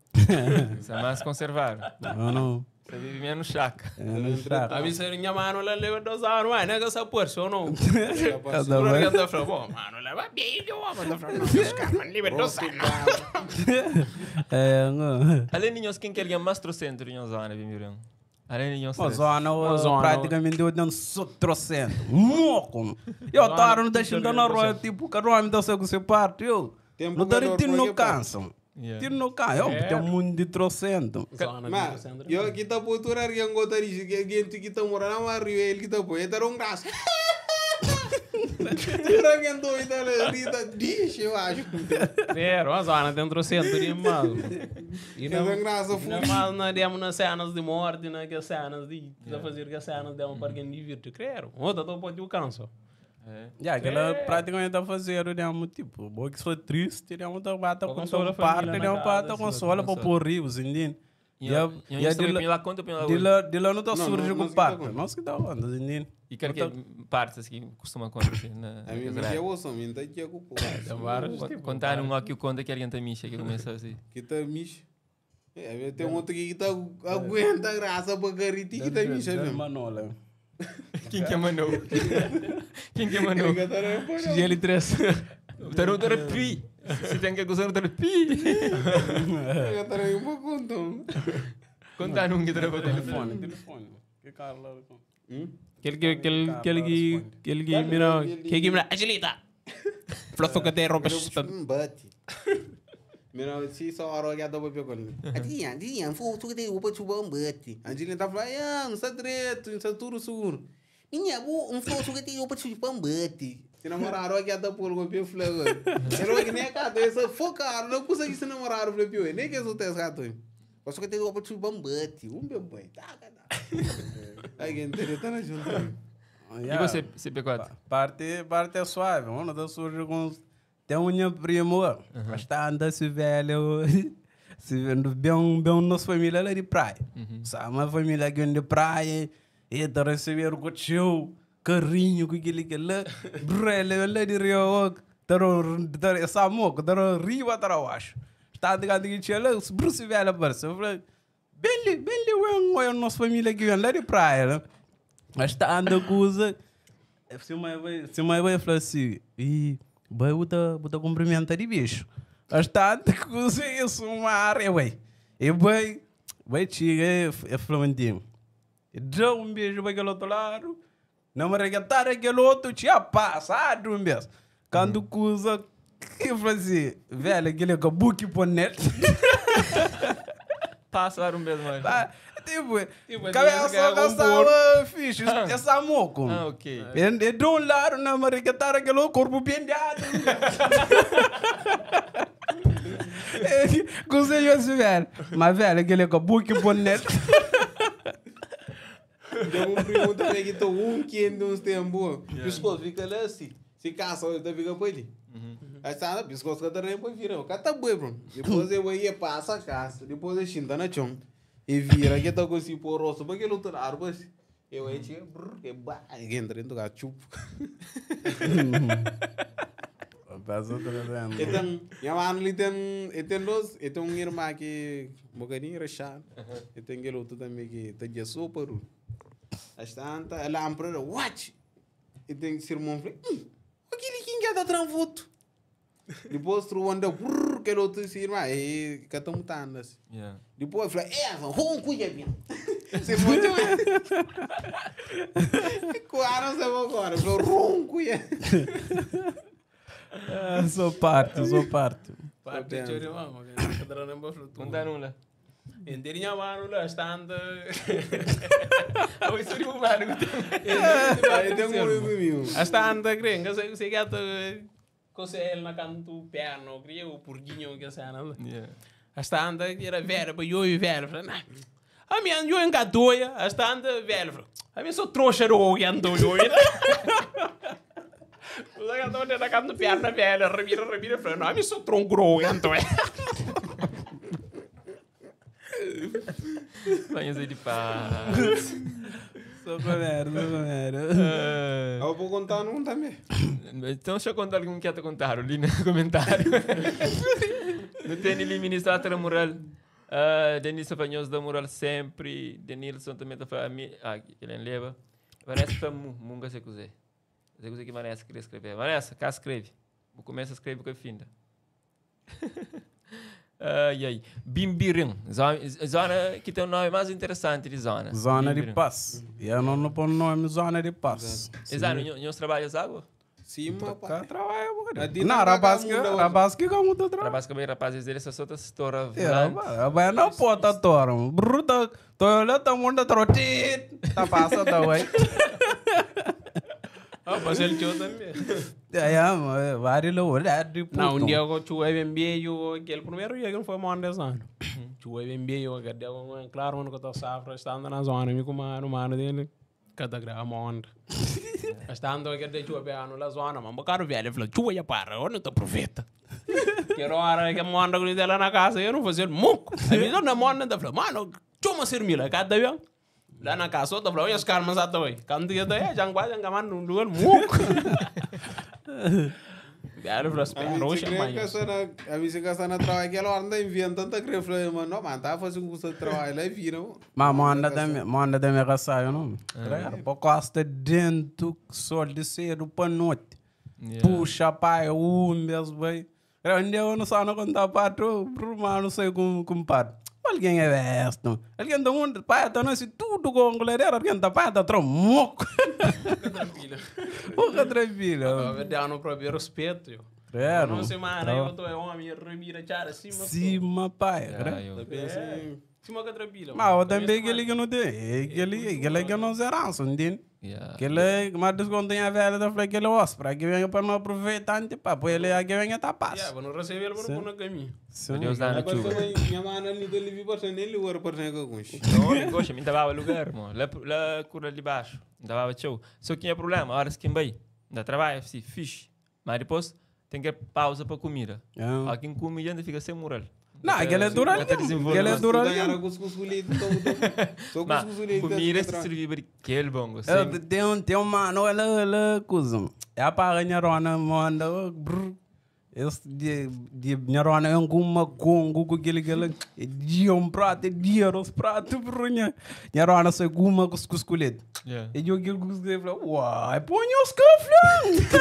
Isso é mais conservar. Não, não. Você vive menos chaca. É no chaca. A mim, se minha mano, ela leva 2 anos, mas não é que essa porra, ou não? Cada Por vez. que tá falando, bom, mano, leva bem, eu amo, tá falando, os caras, mano, leva 2 anos. É, não. Além de nós, quem que é alguém mais trocento em zona, bem miram? Além de nós. Uma zona, Uma zona. praticamente eu dando só trocento. Moco. Eu Zona, tava não deixando na rua, trocento. tipo, cada homem dá seu que parte, eu. Tem Não tá jogador tiro por não aqui, pá. cansa. Tiro não cansa. Eu É. tem um mundo de trocento. Zona, Mas, eu aqui tá por turar que eu gostaria que alguém que tá morando lá arriba, ele que tá por, ele tá um graça. Tira que andou e tá ali, tá, diz, eu acho. É, uma zona dentro do centro de mal. E É uma graça, não, fudido. mas nós demos nas cenas de morte, né, que cenas de fazer que cenas demos para quem divirte, creio. Outra tô pode o canso. É. Yeah, aquela praticamente tá fazendo, né? Tipo, boa que sou triste, né? Tá bata Ou com consola a parte, família né? na Bata casa, consola para consola. pôr rios, entende? E E a- eu e a também de põe lá conta, põe lá De hoje. lá, de lá não tá Não, surge não, com nós que tá parte. conta. Nós que tá falando, entende? E quero que partes que costuma acontecer na A mim, me eu sou, me tá aqui com o Contar um aqui o conta que alguém tá mixa que começa assim. Que tá mixa. É, tem um outro que tá aguenta a graça para carite que tá mixa mesmo. Manola. Quem que mandou? Quem que mandou? GL3. Tá no terapia. Se tem que gozar no terapia. Um pouco então. Contar um que trabalha. Telefone, telefone. Que cara lá? Aquele que, aquele, aquele que, aquele que mira, que mira, agilita. Flosso que te rompes. Bate. Mira, se só hora que a dobra pegou. Adivinha, adivinha, foi tu que tem o para um bate. Angelina tá falando, ah, não está direito, não está tudo seguro. Minha, um flosso que tem o para um bate. Se namoraram que a da por o pio flago. Era que nem a casa, essa focar, não consegue se namorar o pio, nem que eu teste rato. Você que tem o para um bate, um meu bem, tá, tá. Aí quem tá na junta. E você, CP4? Parte é suave, mano, tá surge com... Tem um meu primo, mas tá andando esse velho, se vendo bem, bem nossa família lá de praia. Sabe, uma família que vem de praia, e tá recebendo com o tio, carrinho, com aquele que lá, brele, lá de Rio, tá tá essa moca, tá rio atrás, eu acho. Está de que tinha lá, os bruce velho apareceu. Eu falei, bem ali, bem ali, ué, nossa família que vem lá de praia, né? Mas tá andando com usa. Se mãe vai falar assim, e vai botar cumprimenta de bicho. Mas tá andando com usa isso, uma área, ué. E vai chega, é Flamengo. Dá um beijo para aquele outro lado. Não me regatar aquele outro, tinha passado um beijo. Quando cusa, que fazia? Velho, aquele acabou que pôr net. Passa lá um beijo, mano. Tá, tipo, Tipo, cabeça assim, é um caçava fixe, essa moco. Ah, ok. E de um lado, na mariquetada, aquele corpo pendeado. Conseguiu assim, velho. Mas, velho, aquele acabou que bonito. Tem um primo também que tá um quente uns tempos. Pescoço fica lá assim. Se caça, ele fica por ali. Aí sabe, pescoço que tá nem vira. O cara tá boi, bro. Depois eu ia passa a casa. Depois eu xinta na chão. E vira que tá com esse poroso. Porque ele outro lado, assim. Eu aí tinha, brrr, que ba, que entra dentro do gato, chupo. Então, minha mãe ele tem, ele tem dois, ele tem um irmão que um bocadinho rachado. E tem aquele outro também que tá de sopa, ru. As tanta, ela amprou, what? E tem esse irmão, falei, aquele quem quer dar tranvoto? Depois trovão deu, brrr, aquele outro assim, mas e que tá mutando assim. Yeah. Depois eu falei, é, ronco já vinha. Você foi de Claro, você vai agora. Falou, ronco já. Ah, sou parte, sou parte. Parte de chori, mano. Cadra nem pra flutuar. Conta num lá. Inteirinha mano lá, estando. Ah, isso é um mano. Aí tem um amigo meu. Estando, gringa, sei sei que até cose ele na canto perno, cria o purguinho que sei nada. Yeah. Estando era velho, pa eu e velho, falei, nah. A minha eu engadoia, estando velho, falei, a minha sou trouxa do que ando eu. O que ando na canto perna velho, revira, revira, falei, não, a minha sou tronco do que ando. Banho de paz. Sou comédia, sou comédia. Eu vou contar um também. Então, deixa eu contar algum que te contaram ali no comentário. Não tem ali ministro da moral. Denilson Fanhos da moral sempre. Denilson também está falando. Ah, ele leva. Vanessa está mu, munga se cuse. Se cuse que Vanessa queria escrever. Vanessa, cá escreve. Vou começar a escrever com a finda. E aí? Bimbirim. Zona que tem o nome mais interessante de zona. Zona de Bimbirim. paz. E eu não ponho nome Zona de Paz. Exato. Nós trabalhamos água? Sim, Cá mas trabalha, A bocadinho. dita Não, tá rapaz que muda hoje. rapaz que como tu trabalha. Rapaz, que bem, rapazes dele só solta estoura. É, rapaz, rapaz, não pode tora. Bruta, tô olhando, tá mundo trote. Tá passa, tá ué. Ah, mas ele tinha também. É, é, vários olhar de puto. Não, um dia eu chuve bem bem, aquele primeiro dia que não foi mal desse ano. Chuve bem bem, eu cadê um claro, mano, que eu tô safra, está andando na zona, me com mano, mano dele, cada grama onda. Está andando aquele de chuve bem na zona, mas o cara velho falou, chuve já para, eu não te aproveita. Quero hora que manda com dela na casa, eu não fazer muco. A minha dona manda, falou, mano, chama ser mila, cada vez. Lá na casa, outra falou, olha os caras, mas até hoje. Quando eu tô aí, já quase, já mano, num lugar muco. Velho, falou, A espera, mim hoje se crê que amanhã. a senhora, a mim se que a senhora trabalha aquela hora anda inventando tanta crer, falei, mano, não, mas tá fazendo um curso de trabalho, aí vira. Mas manda também raçaio, não? Claro, pô, costa dentro, sol de cedo pra noite. Puxa, pai, um mesmo, vai. Onde eu não sei não contar para tu, mano, não sei como compadre. Alguém é besto. Alguém do mundo, pai, tá não tudo com galera, alguém tá pai, tá tão moco. Tranquilo. Porra, tranquilo. Eu dei no próprio respeito. eu. Claro. Não sei, mano, eu tô é homem, remira, tchara, cima. Cima, pai. Yeah, eu- Cima que tranquilo. Mas eu também aquele que não tem, aquele que não zerança, entende? Yeah. Aquele, mas desconto tem a velha da falei aquele osso, para que venha para não aproveitar, pá, pois ele é que venha tá Yeah, paz. vou não receber, vou não pôr no caminho. Sim. Deus dá na Agora chuva. também, minha mãe ali do Livi, para nele, o para nem com Não, eu gosto, me dava lugar, irmão. Lá, lá cura de baixo. Me dava show. Só que tinha problema, horas que vai. Dá trabalho, sim, fixe. Mas depois tem que pausa para comida. Ah. Quem come ainda fica sem moral. Não, aquele é duro ali. Aquele é duro ali. Era cuscuz com leite, então, só Mas cuscuz com leite. comida se servir para aquele bongo. Eu Tem um mano, ela coisa. É a para minha rona, manda, brr. Esse de minha rona é um congo com aquele que ela é dia um prato, é dia os pratos, brr. Minha rona só com uma cuscuz com leite. Yeah. E eu aquele cuscuz com leite, uai, põe os cafés.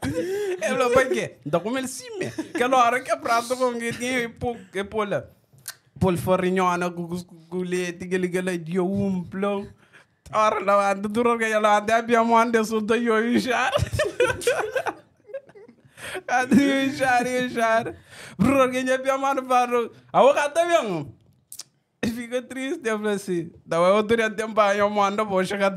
Ele falou, para quê? Então como ele sim, me. Aquela hora que é prato com que tinha e pô, e pô lá. Pô, farinhona com com leite, aquele que ela dia um plão. Ora, lá, anda, duro que ela anda, a minha mãe desceu da eu inchar. Anda, eu inchar, eu inchar. Brrr, que a minha mãe parou. A outra também. E fica triste, eu falei assim. Da outro dia tempo, eu mando, vou chegar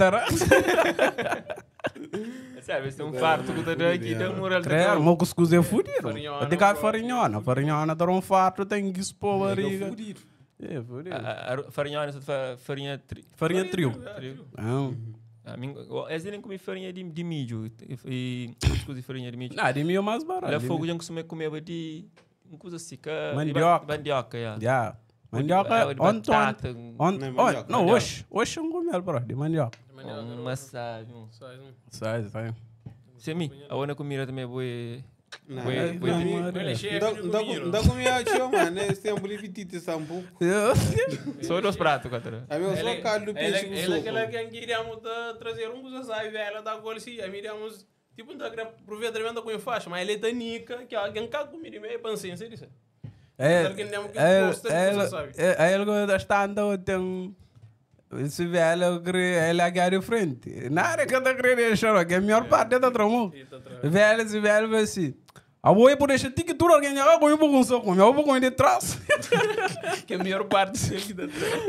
Sabe, esse é um farto que tá aqui, dá moral. Credo, mas cuscuz é fudido. Farinhona, Até cá pô. farinhona. Farinhona dá um farto, tem que expor a barriga. É, fudido. Farinha, farinha tri. Farinha trio. Trigo. Não, A mim, eu nem comi farinha de milho. E cuscuz de farinha de milho. Não, de milho é mais barato. Lá de fogo milho. já costuma comer de uma coisa assim, que Mandioca. Mandioca, yeah. Já. Mandioca, De ontem... batata, Ontem, Não, mandioca, não, mandioca. hoje. Hoje eu não comi, bro, de mandioca. uma sabe. Sai, sai. Se mim, a outra comida também é boa. Não, Boa, boa. Ele é chefe de comida. Não comia tio, mano, esse tempo ali vitite sambu. Só dois pratos, cara. A meu só caldo peixe com Ele é aquela sopa. que queríamos trazer um coisa sai velha da coisa assim, a miramos Tipo, não tá aproveita também com faixa, mas ele tá nica, que alguém cá comigo meio paciência, disse. É, Alguém lembra que é, gosta de é, você sabe. é, ele está andando tem esse velho ele é de frente. Na área que eu tô querendo deixar, que a melhor parte é da trama. Velho, esse velho vai assim. A boa por deixar que tudo alguém já com um soco, eu vou com de trás. Que a melhor parte dele da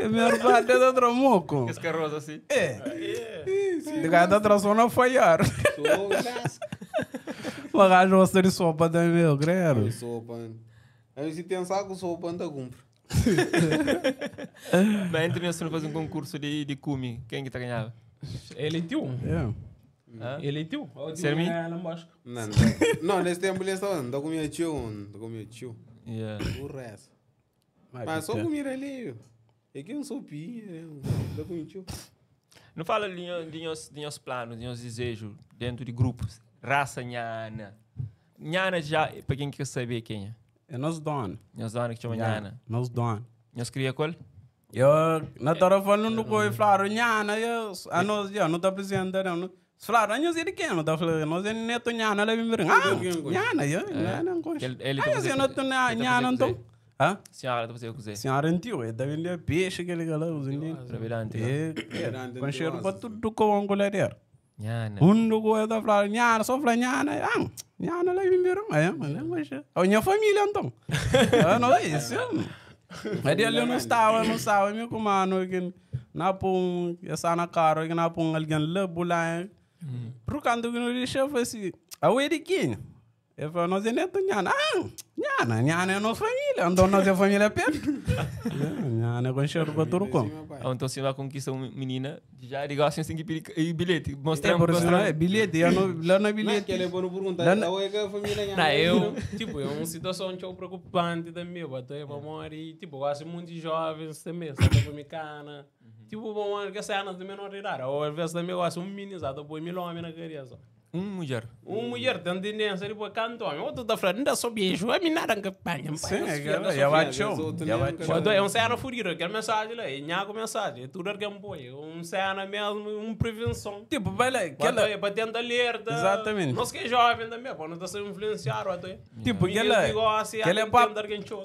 A melhor parte é da trama. Esse carroço assim. É. De cada tração não falhar. Mas gajo gosta de sopa também, eu creio. Sopa. Aí se tem saco, sopa, não compra. Mas entre nós, se não fazer um concurso de cume, quem que tá ganhava? Ele tio. É. Ele tio. Ser mim? Não, não. Não, nesse tempo ele estava, não comia tio, não comia tio. Yeah. O resto. Mas só comida ali. É que um sopinha, não comia tio. Não fala de meus planos, de meus desejos dentro de grupos. Raça Nhana. Nhana já, para quem quer saber quem é. É nosso dono. Nós dona que chama Nhana. Nosso dono. Nós cria qual? Eu, na hora falando com o Flávio, Nhana, eu, a nós, eu não tá apresentando, não. Flávio, nós é de quem? Não tá falando, nós é neto Nhana, lá vem Ah, Nhana, eu, Nhana, não gosto. Ele Ah, tá eu fazendo- não tô ele tá Nhana, fazendo então. Hã? Senhora, tá fazendo cozer. Senhora antigo, ele tá vendendo peixe que ele galera, os indianos. Trabalhante. É, com cheiro para tudo com o angularia. Nhana. Um do coisa da Flávio, Nhana, só Flávio, Nhana, ah, Nhana lá vem É, mas não gosto. A minha família, então. Ah, não é isso. Mas ele não estava, não estava, meu comando, que na pum, essa na cara, que na pum, alguém lá, bulá. Por canto que não deixa, foi assim, a o Eriquinho. Ele falou, nós é neto Nhana. Ah, Nhana, Nhana é nossa família, então nós é família perto. Nhana é com cheiro para tudo como. Ah, então se lá conquista uma menina, já digo assim, tem que pedir bilhete. É, Mostrar por isso não é bilhete, eu não, lá não é Não, bilhete. que ele é bom perguntar, Lá na- é que a família Não, eu, tipo, é uma situação que é preocupante também, bater para morrer, tipo, eu gosto muito de jovens também, só para me cana. Tipo, bom, que cena de menor idade, ou às vezes também eu gosto um menino, só põe mil homens na cabeça. Uma mulher. Uma mulher tem tendência de pôr canto homem, outro tá falando, ainda só beijo, a mim nada que apanha. Sim, é que ela vai show. Já vai show. É um cena fodido, aquela mensagem lá, é nhago mensagem, é tudo que põe, é um cena mesmo, uma prevenção. Tipo, vai lá, Aquela... aquela. Para tentar alerta. Exatamente. Nós que é jovem também, para não estar se influenciar, até. Tipo, aquela. Aquela é pa... pa.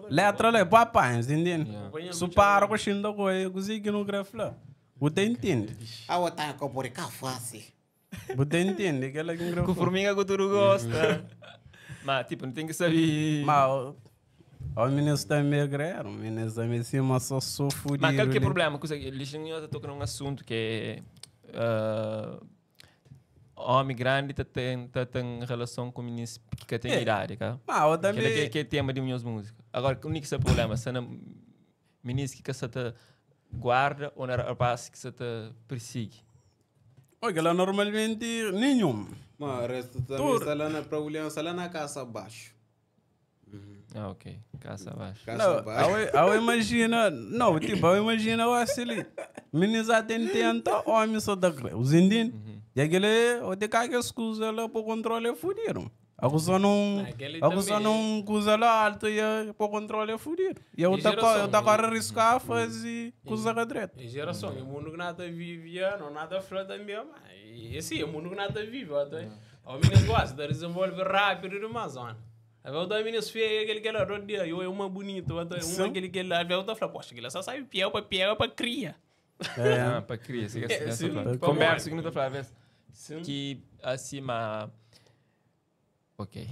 Letra lá é papai, entende? Se para com xinda coisa, consegui no grafo lá. Você entende? Ah, eu tenho que pôr cá fácil. Você entende? Aquela que Com grafo. formiga que tu gosta. Mas, tipo, não tem que saber. Mas o ministro também é grero, o ministro também se mas só sou fudido. Mas qual que é o ali. problema? Que eles não tocam num assunto que é... homem grande tá tem, tá tem relação com meninos que tem É. idade, cara. Mas eu Aquele também. que, que é tema de minhas músicas. Agora, o único que é problema, se não meninos que se te guarda ou não rapaz que se te persegue. Olha, lá normalmente nenhum. Mas o resto também Tur- está lá na problema, está lá na casa abaixo. Ah, ok. Casa abaixo. Casa Não, abaixo. eu imagino, não, tipo, eu imagino assim ali. Meninos até tenta, homem só da os indianos. E aquele, o de cá que escusa lá para o controle é fudido. A coisa não, Aquele a coisa também. não coisa lá alto e para o controle é fudido. E eu E tá geração, eu tá né? a arriscar fazer coisa com a direita. É geração, é o mundo que nada vive, não nada flor também, mas esse é o mundo que nada vive, até. O menino gosta de desenvolve rápido demais, ó. A ver o da menina feia, aquele que ela rodeia, eu é uma bonita, outra uma aquele que ela, a ver o da flor, poxa, aquele só sai piel para piel para cria. É. Ah, para criança. É, sim. Conversa que não tá falando. Sim. Que acima. Ok.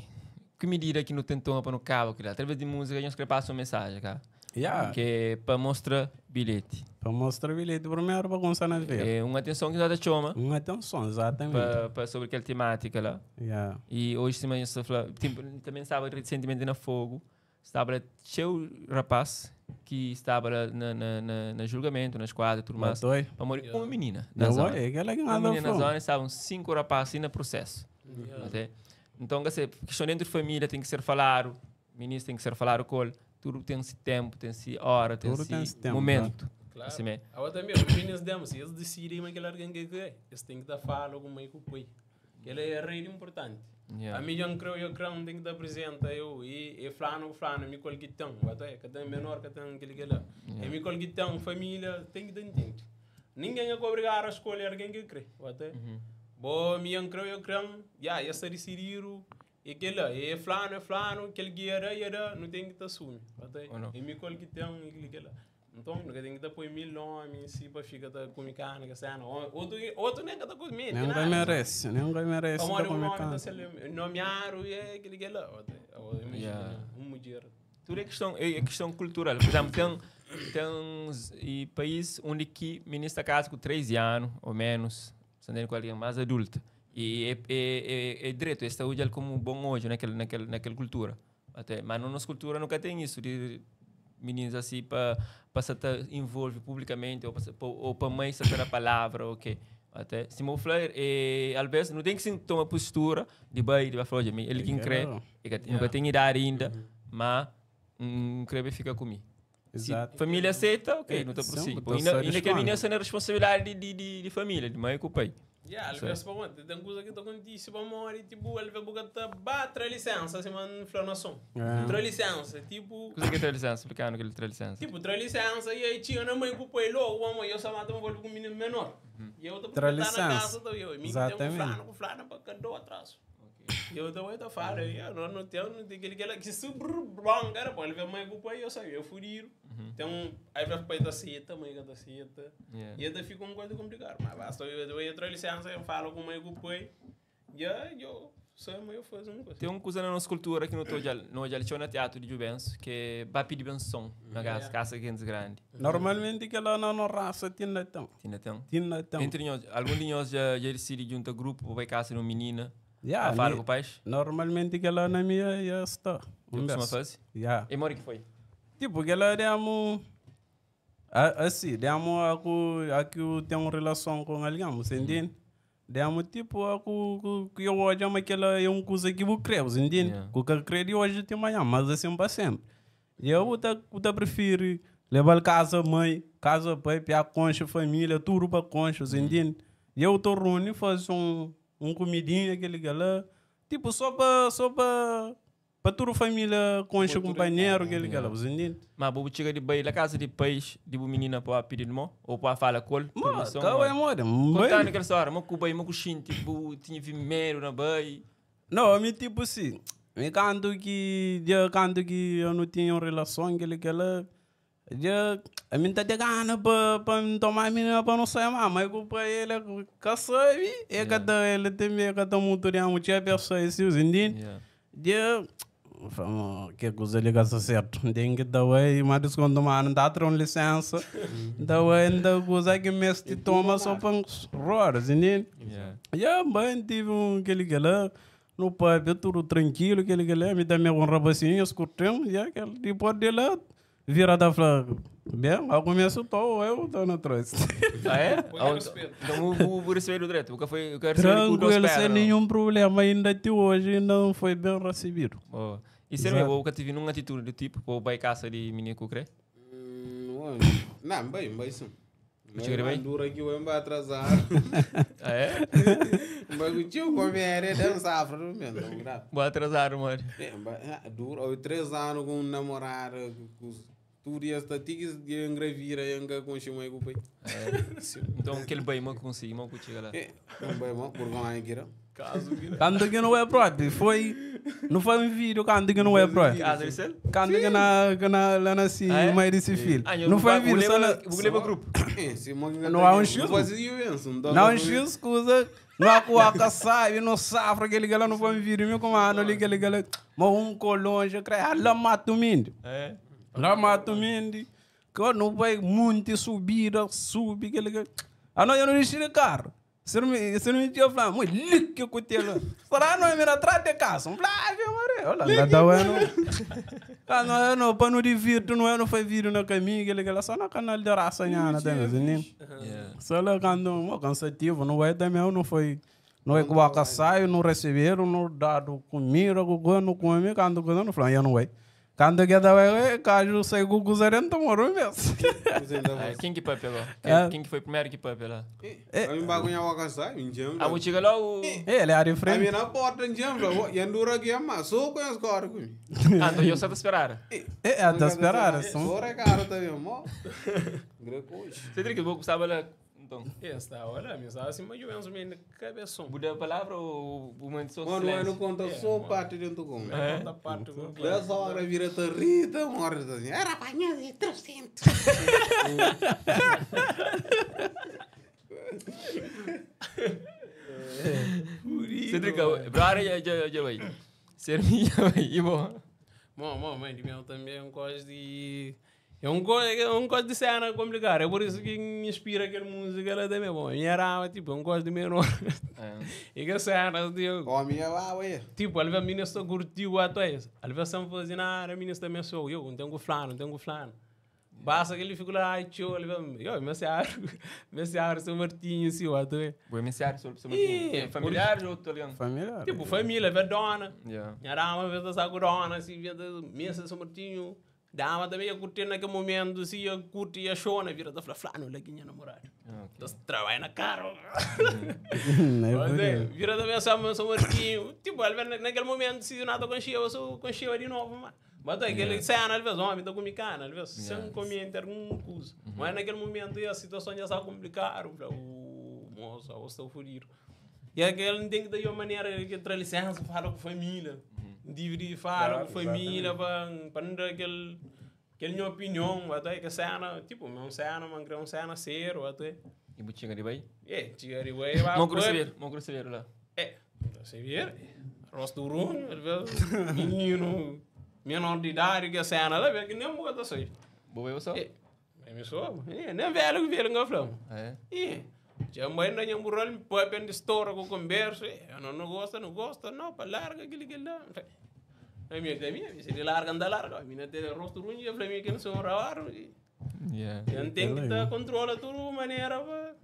Que medida que não tentou para no cabo, que através de música a gente passa uma mensagem, cara. Yeah. Que é para mostrar bilhete. Para mostrar bilhete primeiro para começar a ver. É uma atenção que nós chama Uma atenção, exatamente. para sobre aquela temática lá. Yeah. E hoje também eu estou falando, tipo, também estava recentemente na Fogo, estava cheio rapaz que estava lá na, na, na, na julgamento, na esquadra, tudo mais, Matou. para morrer uma menina na Não, zona. é aquela que Uma nada menina na foi. zona, estavam 5 rapazes no processo. Até. Então, quer dizer, questão dentro de família tem que ser falado, ministro tem que ser falado com ele, tudo tem esse tempo, tem esse hora, tem Tudo esse tem esse tempo, momento. Claro. Assim mesmo. Agora também, os meninos demos, se eles decidem aquele alguém que quer, eles têm que dar fala com o pai. Ele é rei importante. Yeah. A mim, eu creio, eu creio, tem que dar presente, eu, e flano, flano, me colquitão, até, que tem menor, que tem aquele que lá. E me colquitão, família, tem que dar entende. Ninguém é obrigado a escolher alguém que crê, até. Bo mi N kreu, eu kre-m, ya, es ta disididu, e kel-la, e flanu, é flanu, kel ki ia da, ia da, nu ten ki ta asumi, e mi kol ki ten, e kel-li, kel-la. Nton, nu ka ten ki ta poi mil nomi si pa fika ta kume karni, kes sena, otu, otu nen ka ta kume, Nen ka merese, nen ka merese ta Pamodi un kume nomi ta karni. ser nomiadu, e kel-li, kel-la, imajina un mudjer. Tudu é kiston, é kiston kultural. Por exemplo, ten, ten e país undi ki minis ta kasa ku 13 anu ou menos, sa ntende, ku algen mas adultu. E é, é, é, é dretu, es ta odjal komu bon odju nakel, nakel, nakel kultura. Ate, ma na nos kultura nu ka ten isu di minis asi pa, pa sa ta envolve publikamenti ou pa, ou pa mai sa ta da palavra ou ke. Ate, sima bu fla, e, alves nu ten ki sin toma postura di bai, di bai fla, odja, mi, el ki N kre, e ka, nu ka ten idadi inda, ma N kre bai fika ku mi. Si família aceita, ok, nu ta prosigi. Pô, inda, inda kel minina sta na responsabilidadi di, di, di família, di mai ku pai. Yeah, alvês pa modi, ten kuza ki ta kontise pamodi, tipo, alvês bu ka ta ba tra lisensa, sima N fla na son. Tra lisensa, tipo. Kuza ki é tra lisensa? Splika-nu kel tra lisensa. Tipo, tra lisensa i aí txiga na mai ku pai logu, pamodi eu sa mata envolve ku mininu menor. E eu ta Tra ta na lisensa. kasa, ta eu, mi ki ten ku Exatamente. flana, ku flana pa ka dou atraso. E eu também ta fala, eu não, não tenho, não tenho aquele que ela que se bronca, era pô, ele vê mãe com o pai, eu sabia, eu fudido. Então, aí vai pai tá aceita, mãe que tá aceita. E ainda fica uma coisa complicada, mas basta eu eu entro licença, eu falo com mãe com o pai. E aí eu sou mãe eu faço uma coisa. Ten un kuza na nos kultura ki nu ta odja-l, nu odja-l txeu na teatru di Djubensu, ki é ba pidi benson na kasa, kasa gentis grandi. Normalmenti kel-la na nos rasa ti inda ten. Ti inda ten? Ti inda ten. Entri nhos, algun di nhos dja dja disidi djunta grupu pa bai kasa di un minina? Ya, Pa fala mi ku pais? Normalmenti kel-la na mi ya sta. Dja Un kustuma bes. faze? Ya. E modi ki foi? Tipu, kel-la demu, asi, demu a ku a ki u ten un relason ku un algen, bu sa intende? Demu tipu a ku ku ku eu odja ma kel-la é un kuza ki bu kre, bu sa intende? Ya. Ku ka kre di oji ti manhan, mas asin pa senpri. E eu bu ta bu ta prifiri leba-l kaza mai, kaza pai, pia konxe família, tudu pa konxe, bu sa intende? E eu ta runi faze un un kumidinha kel-li kel-la, tipu so pa so pa pa tudu família konxe kunpanheru kel-li kel-la, bu sa intende? Ma bo bu txiga di bai la kaza di pais di bu minina pa ba pidi-l mo? Ou pa ba fala ku el? Mo, Permison, ka bai modi? modi, N bai. Konta-nu kel stória, mo ku bai, mo ku xinti, bu tinha vi medu na bai? Nau, ami tipu si, mi kantu ki dja kantu ki eu nu tinha un relason kel-li kel-la, Dja ami N ta ten gana pa pa N toma minina pa nu sai ma mai ku pai ele ka sabe e ka ta ele tanbe ka ta mutu di amu txeu pessoa e si entende dja N fla ma ke kuza li ka sta sertu N ten ki ta bai ma diskontu ma N ta tra un lisensa N ta bai N ta kuza ki mesti toma so pa N roda entende dja N bai N tive un keli kela nu papia tudu trankilu keli kela ami tanbe ku un rapasinhu es kurtin dja kel dipos di la Vira ta fla, Ben, ao começo tô eu tô na trouxe. Ah, é? Põe Ah, respeito. Então o, o, o receberam direto. O que foi, o que receberam com duas Tranquilo, sem pernas. nenhum problema, ainda até hoje ainda não foi bem recebido. Oh. E sério, eu nunca tive nenhuma atitude do tipo, pô, vai caça de menino que crê. Não, bem, bem sim. Chega bem? Dura que o vai atrasar. Ah, é? Mas o tio come era dançar, não mesmo, não grave. Vou atrasar, mano. É, dura, ou 3 anos com um namorado, com tudo e esta tigres de engravira e enga com chimai com o pai. Então aquele bem, mal consegui, mal contigo lá. É, não bem bom, por como é que era. Caso que Canto que não é próprio, foi. Não foi um vídeo, canto que não é próprio. Casa de céu? Canto que na, que na, lá nasci, Ah, é? mãe desse filho. Ah, Não foi um vídeo, só na, O leva grupo. É, se Não há um X. Não há um X, coisa. Não há cuaca, sabe, não safra, aquele que lá não foi um vídeo, meu como ali, aquele que lá. Mas um colonge, creio, lá mata o míndio. É. Lá mata o míndio. Que não vai muito subida, sube, aquele que. Ah, não, eu não enchi de carro. Você não me, você não me tinha falado, muito lique o cutelo. Será não é melhor atrás de casa? Um blá, Maria. Olha, tá bueno. Ah, não, eu não, para não divirto, não é, não foi vídeo no caminho, aquele que lá só no canal de raça, nhana, também, assim, Yeah. Só lá quando, mo cansativo, não vai também, não foi, não é que o saio, não receberam, não dado comida, o não come, quando coisa, não falou, eu não vai. Quando que dava, é, caso sai com o cuzarento, morro mesmo. Ah, quem que foi pegou? É. Quem que foi o primeiro que foi pela? A mim bagulho a casa, em jam. Ah, o chega lá o. Ele era de A frente. mim na porta em jam, e andura aqui, mas só com as cores comigo. Ah, então eu só te esperar. É, até esperar, assim. Ora cara também, mo. Greco. Você tem que vou gostava lá Então. É, estava lá, mas estava assim, mas eu penso meio na cabeça. Bu da palavra ou bu momento só Mano, eu não silêncio? conta só parte dentro com. É. Conta parte com Dessa hora vira te Rita, morre assim. Era apanhado de 300. Cedric, brother, já já já vai. Ser minha vai, e bom. Bom, bom, mãe, de meu também é um gosto de. É um gosto de cena complicada. É por isso que me inspira aquela música ela também. Bom, a minha rama, tipo, é um gosto de menor. E que cena, tipo, Homem é lá, ué. tipo, às vezes a menina só curtiu a tua. Às vezes não fazer nada, a menina também sou eu, não tenho flano, não tenho flano. Basta que ele fica lá, ai, tio, ele vai, eu, meu senhor, meu senhor, seu Martinho, assim, ó, tu vê. Vou iniciar sobre seu Ih, Martinho. Familiar ou outro alguém? Familiar. Tipo, família, vê dona. Yeah. Minha dama vê essa dona, assim, vê mesa São Martinho. Dama também ia curtir naquele momento, assim, ia curtir e achou, né? Vira da fla, flá, não, lá que minha namorada. Então, trabalha na cara. É Mas, por é, aí. Vira também essa São Martinho. Tipo, às vezes, naquele momento, se nada com cheio, eu sou com cheio de novo, mas. Mas é aquele cena, às vezes, homem, tá com cana, às vezes, sem comer algum coisa. Mas naquele momento, a situação já está complicada. O moço, eu estou fodido. E aquele tem que ter uma maneira de entrar licença, fala com família. Deveria falar com família para não dar aquele, aquele minha opinião, até que cena, tipo, uma cena, uma grande cena sério, até. E butinga de vai? É, tinha de vai, vai. Mão cruzeiro, mão cruzeiro lá. É, você vê, rosto runho, às vezes, menino, menor de idade, que a cena lá, vê que nem bota assim. Boa eu só? É, é só, é, nem velho que velho, não falamos. É. E já mãe não ia morrer, me põe bem de estoura com conversa, eu não gosta, não gosta, não, para larga aquele que lá. A minha da minha, se ele larga, anda larga, a minha tem rosto ruim, eu falei que não sou um raro. Yeah. Eu tenho que estar controla tudo maneira para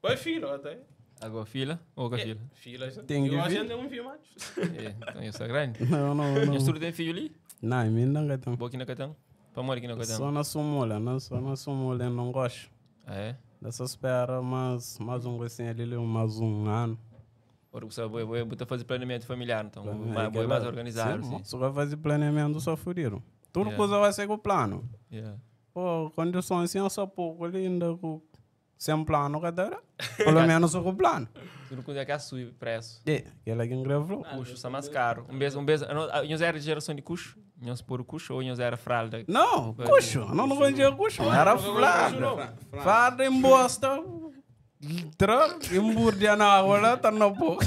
para filho até. Agora fila ou com fila? Fila, Tem que eu acho vir. que tem um filho macho. É, então eu sou grande. Não, não, não. Nós tudo tem filho ali? Não, a mim não tem. Boa aqui na Catão? Para morar aqui na Catão? Só na sumula, não só na sumula, não gosto. Ah, é? Dessa espera mais, mais um assim ali, mais um ano. Ora, você vai vai botar fazer planeamento familiar, então. Mais, Aquela- mais organizado, Sim, sim. Só vai fazer planeamento, só fudiram. Tudo Yeah. coisa vai ser com plano. Yeah. Pô, condições assim, só pouco ali, ainda com... Sem plano, cadê? Pelo menos só com plano. Tu não consegue assumir preço. É, aquela que engravou. Custo, está mais caro. Um beijo, um beijo. Nós era de geração de custo? Nós pôr o custo ou nós era fralda? Não, cuxo. Não, não vendia cuxo. Era fralda. Fralda em bosta. Tra, emburdia na água lá, tá na boca.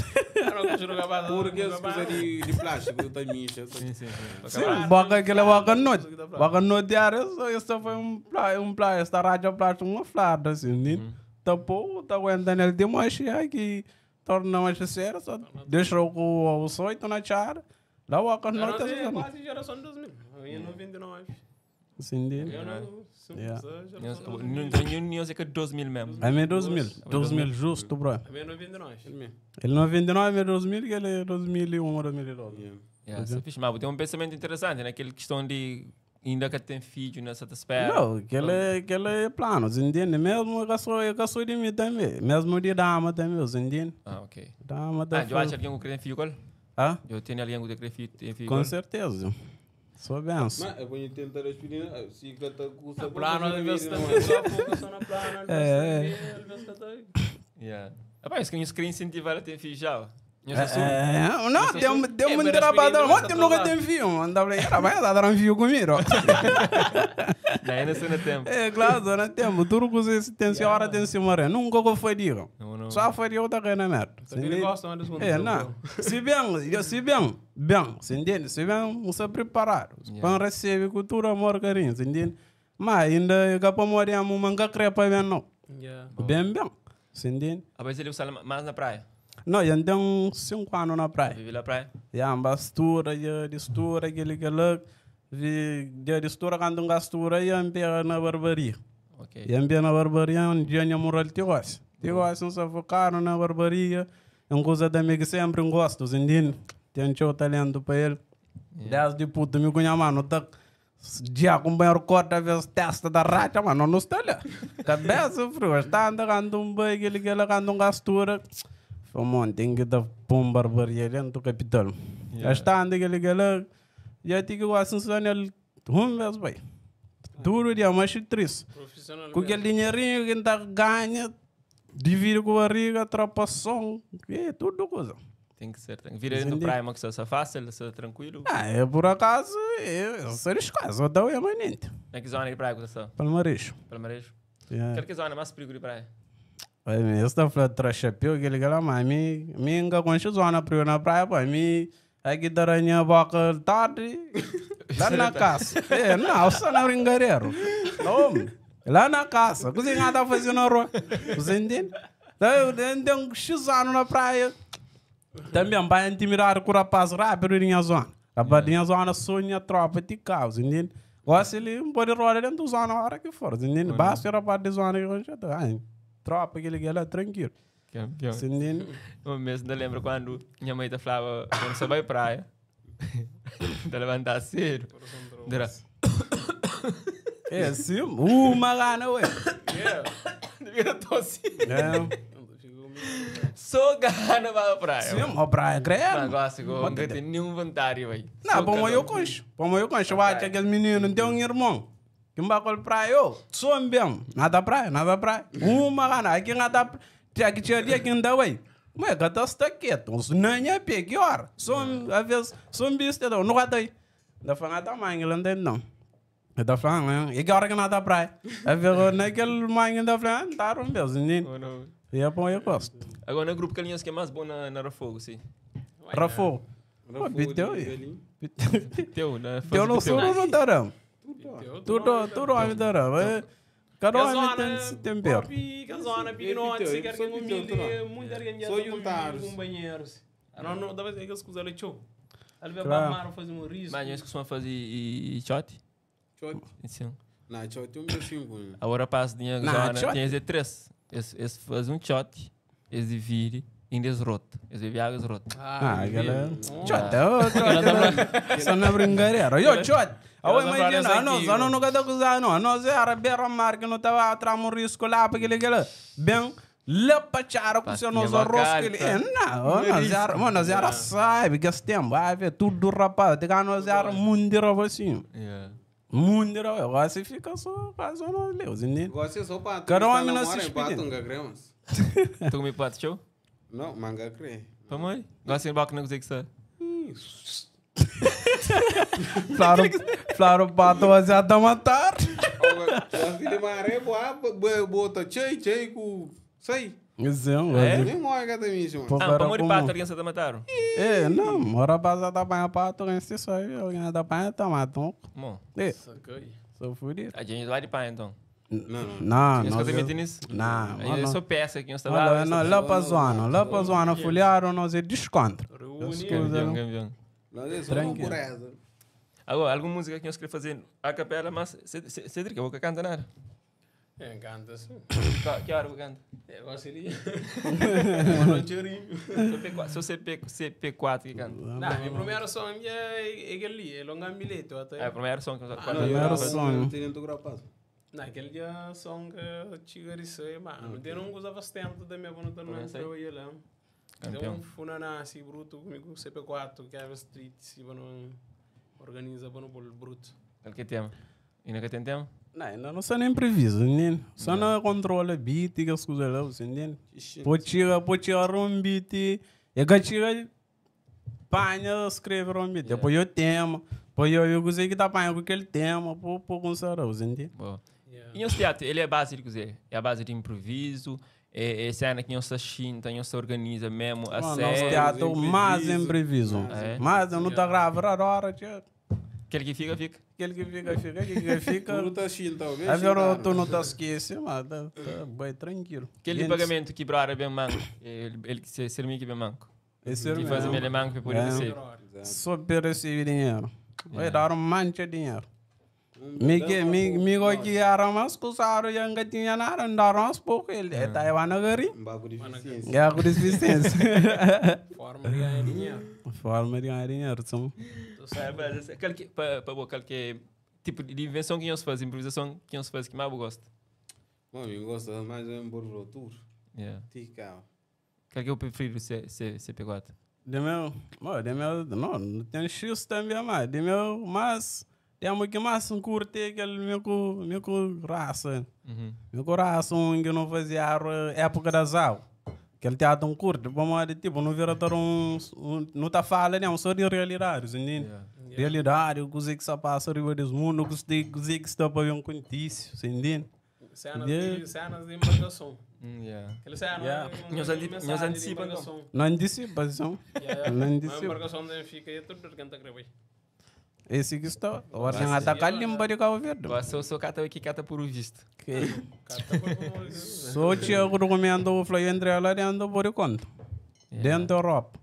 Porque as coisas de plástico também. Sim, sim, sim. Sim, boca aquela boca noite. Boca noite diária, isso foi um praia, um praia, esta rádio plástico, uma fralda, assim, né? Tapou, tá aguentando ele demais, aqui torna mais sério, só deixou com o sonho na chara. Lá boca noite, É assim, quase geração 2000, eu em 99. assim, Eu não, sim, Yeah. sou geração Nós 2000. nós é que 2000 mesmo. É meio 2000, 2000 justo, bro. A minha 99. Ele 99 é 2000, que ele é 2001 ou 2002. Yeah, isso é fixe. Mas tem um pensamento interessante, né? Aquela questão de ainda que tem filho nessa espera. Não, aquele, aquele é plano, você entende? Mesmo eu sou de mim também. Mesmo de dama também, você entende? Ah, ok. Dama tá Ah, eu acho alguém que tem filho qual? Ah? Eu tenho alguém que tem filho, tem filho Com qual? certeza. Sou benção. Mas eu vou tentar expedir, se que tá custa Plano, às vezes também só pouco, só na plano, às vezes também, às vezes tá- Yeah. Rapaz, isso que nós queremos incentivar a ter filho já. ó. Nós assume. É, não, tem um tem É, um mas trabalho, as ontem nunca tem fio, andava lá, vai dar um fio comigo. Não, ainda só no tempo. É, claro, não tem, tudo que você tem se hora tem se morrer, nunca que foi digo. Não, não. Só foi outra coisa na merda. Só que ele gosta mas desse É, não. Se bem, eu se bem, bem, se entende? Se bem, você preparar. Para receber com todo amor, carinho, se entende? Mas ainda eu para morrer, manga crepa bem não. Yeah. Bem, bem, se entende? Rapaz, ele usa mais na praia. Não, eu tenho 5 anos na praia. Vive na praia. Ya, bastura, ya, distura, aquele que lá, vi, de distura, quando um gastura, ya, pega na barbaria. Ok. Ya, pega na barbaria, um dia, minha moral, te gosta. Te gosta, não se focaram na barbaria. É uma coisa também que sempre gosto, entende? Tem um talento para ele. Desde puto, me cunha, mano, tá... Dia com banho corta, vez testa da racha, mano, não está lá. Cabeça frio, está andando um banho, aquele que ela canta um gastura. Foi um tem que dar pum barbaria dentro do capital. Já está andando aquele que ela... Já tem que gostar de ele um mês, vai. Duro dia, mas triste. Profissional. Com aquele dinheirinho que tá ganha, Dividi ku barriga, trapason, é tudo coisa. Tem que ser. Tem que vir dentro do praia, mas que está fácil, está tranquilo. Ah, é por acaso, eu sou descaso, eu dou é manente. Na que zona de praia que você está? Palmarejo. Palmarejo. Yeah. Qual que é a zona mais perigo de praia? Olha, eu estou falando de chapéu, que ele lá, mas mim, mim nunca conheço zona perigo na praia, pô, mim, aqui da minha boca tarde, lá na casa. É, não, só na brincadeira. Não, lá na casa, cozinhar tá fazendo na rua. Você entende? Então, tem um X anos na praia. Também vai intimidar com o rapaz rápido em minha zona. Rapaz, minha zona sonha tropa de caos, entende? Gosta ele pode rodar dentro da zona a hora que for, entende? Basta o rapaz de zona que já tá. Tropa que ele é tranquilo. Campeão. Entende? Eu mesmo ainda lembro quando minha mãe tá falava, quando você vai praia, tá levantar cedo. Dera. É, sim, uma gana, ué. Devia tossir. É. Só gana para a praia. Sim, uma praia, credo. Não gosto, não tem nenhum vontade, velho. Não, bom, eu concho. Bom, eu concho. Vai, aquele menino, tem um irmão. Que vai para a praia, eu, sou bem. Nada praia, nada praia. Uma gana, aqui nada. Aqui tinha dia que ainda, ué. Mas gata está quieto. Nem é pé, que hora? Sou, às vezes, sou um bicho, não vai daí. Da fanga da mãe, ele não tem, não. Eu tô falando, e que hora que nada praia? Aí ficou naquele mãe da falando, tá um beijo, menino. E é bom, eu gosto. Agora, no grupo que que é mais bom na Rafogo, sim. Rafogo. Pô, piteu aí. Piteu, né? Piteu não sou, não darão. Tudo homem darão. Cada homem tem esse tempero. Que zona pinote, se quer que humilde, muito alguém companheiros. Não, não, dá pra dizer que eles cozeram show. Ele vai para fazer um risco. Mas eles costumam fazer e shot? Shot? Sim. Não, shot é um beijinho. Agora passa tinha zona, tinha de três. Eles fazem um shot, eles dividem e eles rotam. Eles bebem água e rotam. Ah, aquela... Shot, é outra. Só na brincadeira. Yo, shot! Eu imagino, a nós, a nós nunca tá acusando, não. A nós era beira mar que não estava atrás um risco lá, porque ele bem... Lepa chara com seu nosso arroz que ele é não, nós era, mano, nós era sabe que esse tempo, vai ver tudo rapaz, tem que nós era mundo assim. Mundo, eu gosto fica só quase nós leus, entende? Gosto só para Cada homem não se espera. Tu come pato show? Não, manga crê. Para mãe? Gosto de baco não sei que está. Claro, claro, pato vai se matar. Gosto de maré, boa, bota chei, chei com sei. Sim, é? Nem morre cada mesmo. Ah, para morrer pato, alguém se mataram? É, não, o rapaz da banha pato, alguém se só, alguém da banha tá matando. Bom. É. Sou fudido. A gente vai de pai então. Não, não. Não, não. Não, Eu sou peça aqui, eu estava. Não, lá para zona, lá para zona folhearam, nós é desconto. Campeão. Tranquilo. Agora, alguma música que nós queremos fazer a capela, mas Cedric, eu vou cantar nada. É, canta sim. Que hora eu canto? É, gosto de... Sou CP4 que canta. Não, meu primeiro som é aquele ali, é longa bilhete. É, o primeiro som que eu O primeiro som. Não, aquele dia som que chega de ser, mano. Eu não usava tempo também, quando eu não trabalhei lá. Tem um funaná assim, bruto, comigo, CP4, que é a street, se não organiza para não pôr bruto. Qual que é tema? E nunca tem tema? Não, ainda não sou nem previsto, entende? Só não controla beat, que as coisas lá, você entende? Pode tirar um beat, e que tira, panha, escrever um beat. Depois eu tema, depois eu gostei que tá panha com aquele tema, pô, com você entende? Boa. E o teatro, ele é base de cozer? É a base de improviso, é cena que nós xinta, nós organiza mesmo, a série. Nosso teatro, mais improviso. Mas eu não tá gravando agora, tia. Aquele que fica, fica. Aquele que fica, fica. Aquele que fica. Tu não tá xinta, alguém. Agora tu não tá esquecendo, mas tá bem tranquilo. Aquele pagamento que brora bem manco. Ele que se que bem manco. Esse Que faz o melhor manco para poder receber. Só para receber dinheiro. Vai dar um mancha de dinheiro. Me que era mais cusaro e ainda tinha nada, andaram aos poucos. Ele tá lá na gari. Bago de deficiência. É, com deficiência. Forma de ganhar dinheiro. Forma de ganhar dinheiro, sim. Para que tipo de invenção que nós fazemos, improvisação que nós fazemos, que mais eu gosto? Bom, eu gosto mais de um tour. Yeah. Tica. Qual que eu prefiro CP4? De meu, não, não tem X também, mas de meu, mas Temos que mais um curte aquele meu com meu com raça. Meu com raça um que não fazia época das águas. Aquele teatro um curto, vamos lá, tipo, não vira ter um, não tá falando, né, um só de realidade, entende? Realidade, o que que se passa riba desse mundo, o que que está para ver um contício, entende? Cenas de, cenas de embarcação. Yeah. Aquela cena, Yeah. Nós mensagem de antecipa, então. embarcação. Não antecipa, então. Yeah, Não Uma antecipa. embarcação de fica aí tudo que anda gravei. Esse que está. Agora tem atacar limpa de Cabo Verde. Agora sou sou cata aqui cata por o visto. Que- Cata por Só tinha documento, o falei entre lá dentro por conta. Dentro da Europa.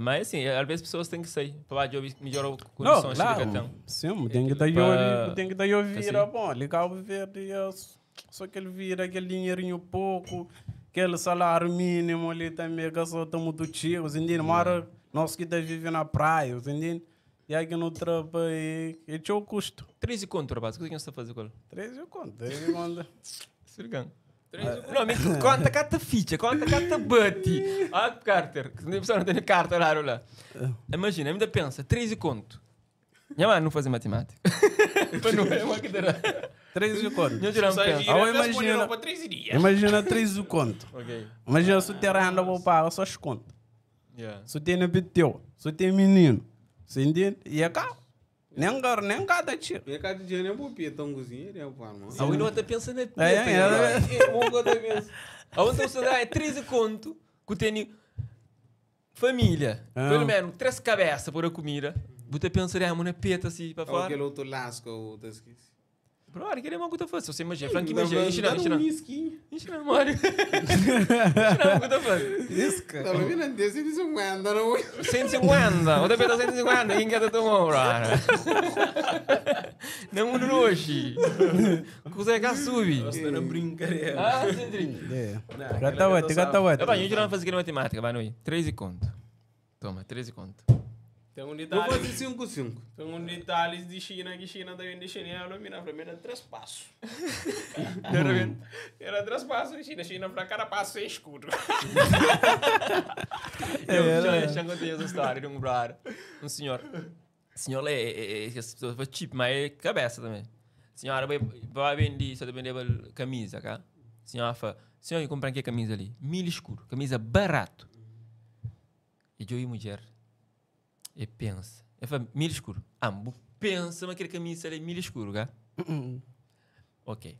Mas assim, às vezes pessoas têm que sair para de ouvir melhor Não, condições de claro. cartão. Sim, tem que dar Pa- tem que dar eu vira, Assim. bom, ali Cabo Verde, só que ele vira aquele dinheirinho pouco, aquele salário mínimo ali também, que só estamos do tio, entende? Mora, nós que tá vivendo na praia, entende? E aqui no trapa e tinha o custo. 13 conto, rapaz. O que é que você está a fazer com ele? 13 conto, 13 conto. Surgão. Não, me conta cata ficha, conta cata bate. Ah, Carter, que nem pessoa não tem carta lá, lá. Imagina, ainda pensa, 13 conto. Minha mãe não faz matemática. Para não é uma cadeira. 13 conto. Não tiramos pensa. Ah, eu imagino- para 13 dias. Imagina 13 conto. Ok. Imagina se o terreno vou pagar só os conto. Yeah. Se tem no teu, se tem menino, você entende? E é cá. Nem gar, nem cada tiro. Eu cada dia nem vou pia tão cozinha, nem vou armar. A não até pensa na É, é, é. Bom que eu penso. A outra pessoa é 13 conto que tem família. Ah. Pelo menos três cabeças por a comida. Você pensa, ah, na peta assim para Ou fora. aquele outro lasco, ou outro esqueci. Bro, que é uma coisa fácil. Você imagina, Frank, imagina, ensina, ensina. Um isquinho. Ensina, Mário. Ensina uma coisa fácil. Isso, cara. Tá vendo? Desse de 50, não é? 150. Outra vez 150. Quem quer tomar, bro? Não, não hoje. Coisa que sube. Você não brincadeira. Ah, 130. É. Catawate, catawate. Eu venho, eu não fazer matemática, vai, não. 13 conto. Toma, 13 conto. Tem um Vou detalhe. fazer 5, 5. Tem um detalhe de China que China tá vendo chinelo, mina pra mim era três passos. Era três passos China, China pra cada passo é escuro. Eu já, já contei essa história de um brother. Um senhor. Senhor é, é, é, essa pessoa foi chip, mas é cabeça também. Senhora vai vender, só vender camisa, cá. Senhora fala, senhor, eu comprei aqui a camisa ali. Mil escuro, camisa barato. E eu e mulher, e pensa. Eu falo, mil escuro. Ah, pensa naquela camisa ali, mil escuro, cá. Ok.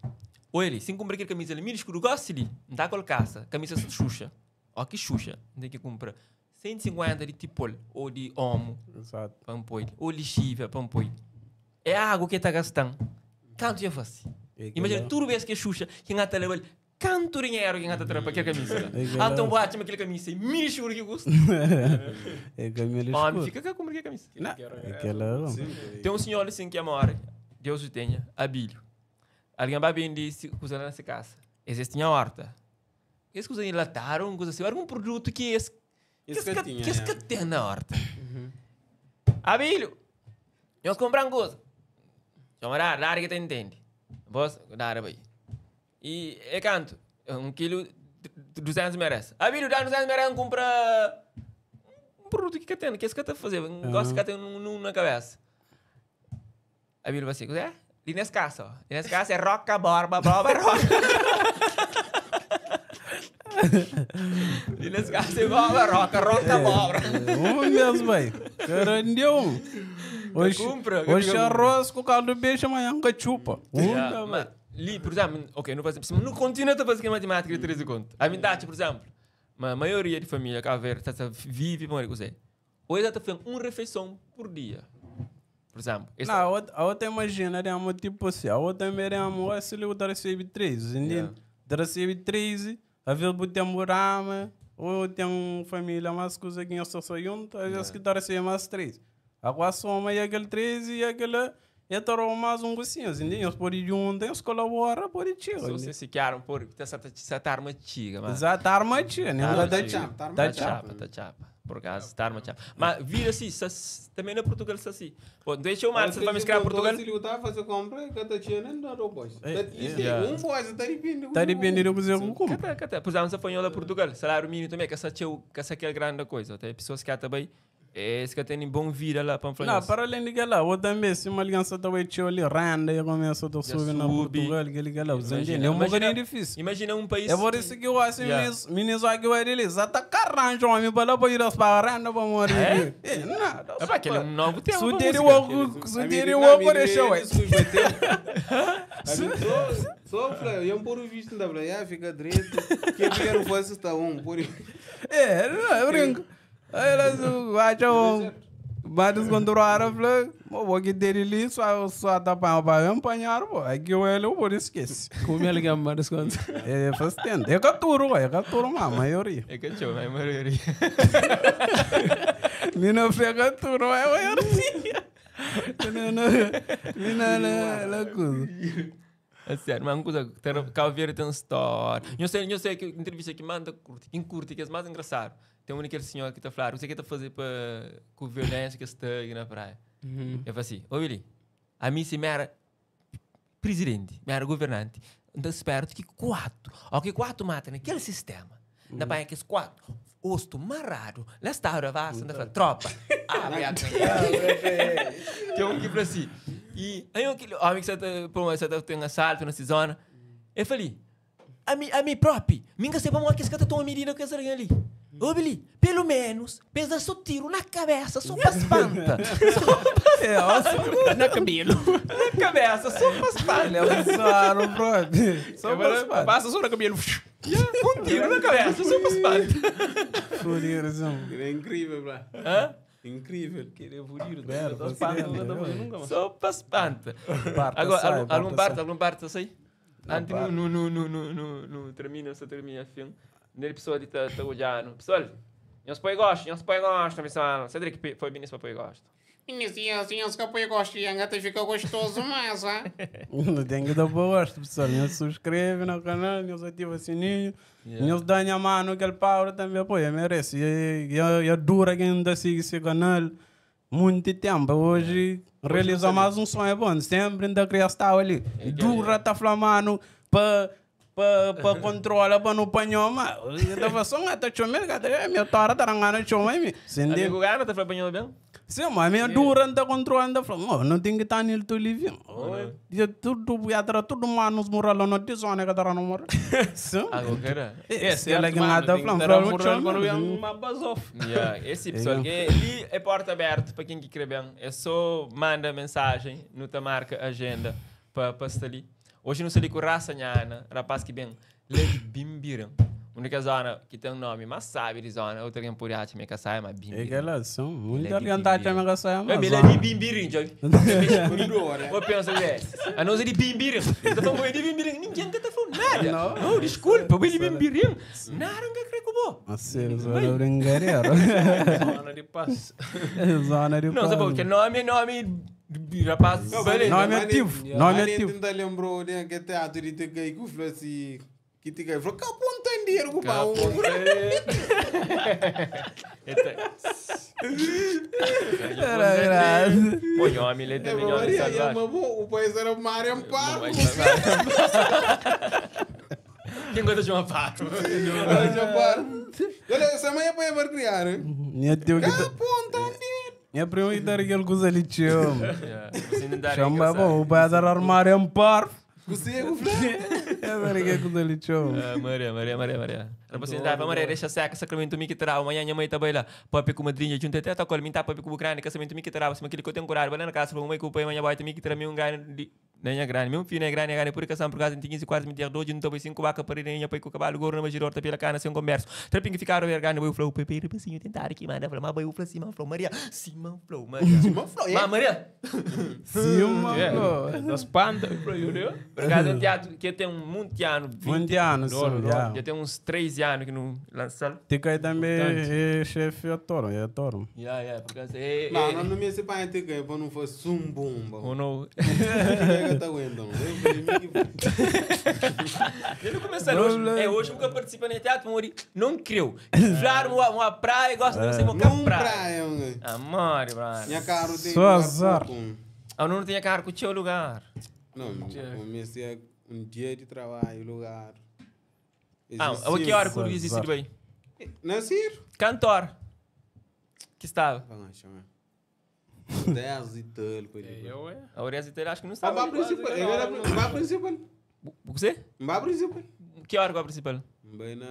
Olha ali, se comprar aquela camisa ali, mil escuro, gosta ali. Não dá com caça. Camisa de Xuxa. Ó, que Xuxa. Tem que comprar 150 de tipol ou de homo, Exato. pampoi, ou lixívia, pampoi. É água que está gastando. Quanto já faz? Imagina, tudo vez que é Xuxa, quem ata leva canto dinheiro quem ata para aquela camisa. É Ah, então bate aquela camisa, mil escuro que custa. É camisa Homem, escura. fica com aquela camisa. Não, aquela. Tem um senhor assim que mora, Deus o tenha, Abílio. Alguém vai vender coisa nessa casa. Existe tinha horta. Esse coisa enlataram, coisa assim. Era um produto que esse que Esse esse que tinha, que esse é. que tem na horta. Abílio, nós compramos coisa. Chama lá, área que te entende. Vós, da área aí. E é canto, um quilo, 200 merece. Abílio, dá 200 merece, compra um produto que tem, que esse que tá fazendo, um negócio que tem na cabeça. A Bíblia vai assim, é? Ali nesse caso, ó. Ali nesse caso é roca, borba, borba, roca. Ali nesse caso é borba, roca, roca, borba. Um mesmo, velho. Caramba. Hoje, Compra, hoje compra. arroz com caldo de peixe, amanhã com chupa. Yeah, mas, li, por exemplo, ok, não faz, não continua a fazer matemática de 13 conto. A minha data, por exemplo, a maioria de família que ver, tá, tá, vive com você. Hoje está fazendo uma refeição por dia. Por exemplo, esse- Não, a outra imagina, né, tipo assim, a outra mesmo, se ele recebe 13, entende? Yeah. Recebe 13, a vezes tem murama, ou tem uma família mais coisa que eu só sou junto, às vezes que recebe mais 13. Agora soma e aquele 13 e aquele, e torou mais um gocinho, entende? Eles podem junto, eles colaboram, podem tirar. se vocês se querem por essa essa arma antiga, mano. Exato, arma tinha, né? Arma Tá tinha. chapa, Tá tá chapa. chapa, tá chapa. Por acaso, tá arma chapa. Mas vira assim, também na Portugal está assim. Bom, deixa eu mais, você vai me escrever Portugal. Se ele tá fazer compra, cada tinha nem dá dois. Yeah. Um boys, tá dependendo. Tá dependendo do que você compra. Cata, cata. Por exemplo, você foi lá Portugal, salário mínimo também, que essa que essa que é grande coisa. Tem pessoas que também Es ka ten bon vida la pa N fla Não, nhos. para além de que lá, ou também, se uma aliança tá bem ali, renda e começa a subir na subi. Portugal, aquele que lá, você Imagina- entende? É um imagina- bocadinho difícil. Imagina um país. É por isso que eu acho Yeah. meninos aqui vai eles atacar rancho homem para lá para ir para a renda para morrer. É, nada. Epá, aquele é um novo tema. Se pra ter música. o se ter o oco deixa ué. Só, eu não por visto da praia, fica direito. Que dinheiro fosse está um por É, não, eu brinco. Aí elas acham vai descontrolar a flor, vou que ter ali só tá para para apanhar, pô. Aqui eu ele por esquece. Como é que é mais desconto? É, faz tempo. Eu capturo, ué, eu capturo a maioria. É que show, vai maioria. Mina foi capturo, é a maioria. Não, não, mina não, não, coisa. É sério, mas uma coisa, Cabo Verde tem uma história. Eu sei que entrevista que manda curte, quem curte, que é mais engraçado. Tem um aquele senhor que está a falar, não sei o que está a fazer para com violência que está aqui na praia. Eu falo assim, ô Willy, a mim se me era presidente, me era governante, então espero que quatro, ao que quatro mata naquele sistema, na praia que os quatro, osto marrado, lá está a vasta, da tropa. Abre a Tem um que falou assim. E aí aquele homem que você tá, pô, você tá tem um assalto nessa zona. Eu falei, a mim próprio, minha se vamos aqui que tá uma menina que essa ali. Ô, Billy, pelo menos, pesa só tiro na cabeça, só pra espanta. É, ó, Na cabelo. Na cabeça, só pra espanta. ele é um saro, próprio. Só para Passa só na cabelo. Um tiro na cabeça, só pra espanta. Furiosão. É incrível, bro. Hã? Incrível. Querer furir. Era, Nunca mais. Só pra espanta. Parta Agora, sai, algum parta parte, sai. algum parte, sei? Antes parte. no termina, só termina filme. Nele pessoa de tá tá olhando. Pessoal, nós põe gosto, nós põe gosto, pessoal. Cedric foi bem nesse põe gosto. Iniciazinhos que eu gosto de angata fica gostoso, mas, ah. Não tem que dar boa gosto, pessoal. Não se inscreve no canal, não ativa o sininho. Não dá minha mano aquele pau também, pô, eu mereço. E eu dura quem ainda sigue esse canal muito tempo. Hoje realiza mais um sonho bom. Sempre ainda queria estar ali. Dura tá flamando para pa controla para não apanhar, mas eu tava só um até chomel, que minha tora tá rangando chomel, me. Entendeu? Amigo gana tá falando bem? Sim, mas a minha dura anda controlando, falando, não tem que estar nele tu livre. E tudo, e atrás tudo manos moral não tem zona que tá no moral. Sim. Agora. É, se ela que nada falando, falando, falando, quando é uma basof. Yeah, esse pessoal que ali é porta aberta para quem que quer bem. É só manda mensagem, não te marca agenda para estar ali. Hoje não sei ali com raça nhana, rapaz que bem, lê de Bimbiram. Única zona que tem um nome, mas sabe de zona, outra que por aí me casai, mas É Bimbiram. que ela são, muito Ele é de orientada Bimbiram. a minha casa, É, mas. ele é de Bimbirim, já. Vou pensar, velho. A não ser de Bimbirim. Eu tô falando de Bimbirim, ninguém tá falando nada. Não, desculpa, eu de Bimbirim. Nada, não quer como. Sério, zona brincadeira. Zona de paz. Zona de Não, sabe porque nome é nome de rapaz. beleza. Nome ativo, nome ativo. Ainda lembrou né, que teatro de te que falou assim, que te cai, falou, capontandeiro, com pau. Era graça. Pô, homem, ele É, também homem Maria, salvaje. mas bom, o país era mar em par. Quem gosta de uma parte? Olha, essa mãe é para criar, hein? Minha tio que Capontandeiro. Minha prima que tá aquele coisa ali, tio. Chama bom, o pai dar armário em par. Consigo, Flávio? É aquele coisa ali, tio. Maria, Maria, Maria, Maria. Era você andava, Maria, deixa seca, sacramento mi que terá, amanhã minha mãe tá lá. Papi com madrinha, junto até toca, mim tá papi com grande, casamento mi que terá, se aquele que eu tenho coragem, vai lá na casa, mãe com o pai, amanhã vai mi que terá um grande, nem grande, meu filho é grande, grande, por casam por casa, tem 15 quartos, me ter dois, junto pai cinco vaca para ir, pai com o cavalo, gordo, mas girorta pela cana, sem converso. Trapinho que ficaram vergando, eu falou, pepe, pezinho, tentar aqui, manda, falou, mas eu falou, Simão, falou, Maria, Simão, falou, Maria. Simão, falou, Mas Maria. Simão, falou. Das pantas, eu Por acaso é um teatro que tem um monte de ano. Monte de ano, sim, já. Já tem uns 3 anos que não lançaram. Tica também é chefe ator, é ator. Yeah, yeah, por causa é. Não, não, não me se pai te ganha, não foi zumbumba. Ou não. Que tá aguentando? Ele começou hoje, é hoje nunca participa no teatro, mas não criou. Falaram uma praia, gosta de não sei uma Não praia. praia, mano. Amor, brother. Minha carro tem Só azar. Ah, não tinha carro com o teu lugar. Não, comecei um dia de trabalho, lugar. Ah, a que hora que o Luís disse bem? Nasir. Cantor. Que estava? Vamos chamar. 10 e tal, por aí. Eu é. A Orez e tal, acho que não Ah, estava. vá principal. Eu era vá principal. Você? Vá principal. Que hora que é a principal? Bem na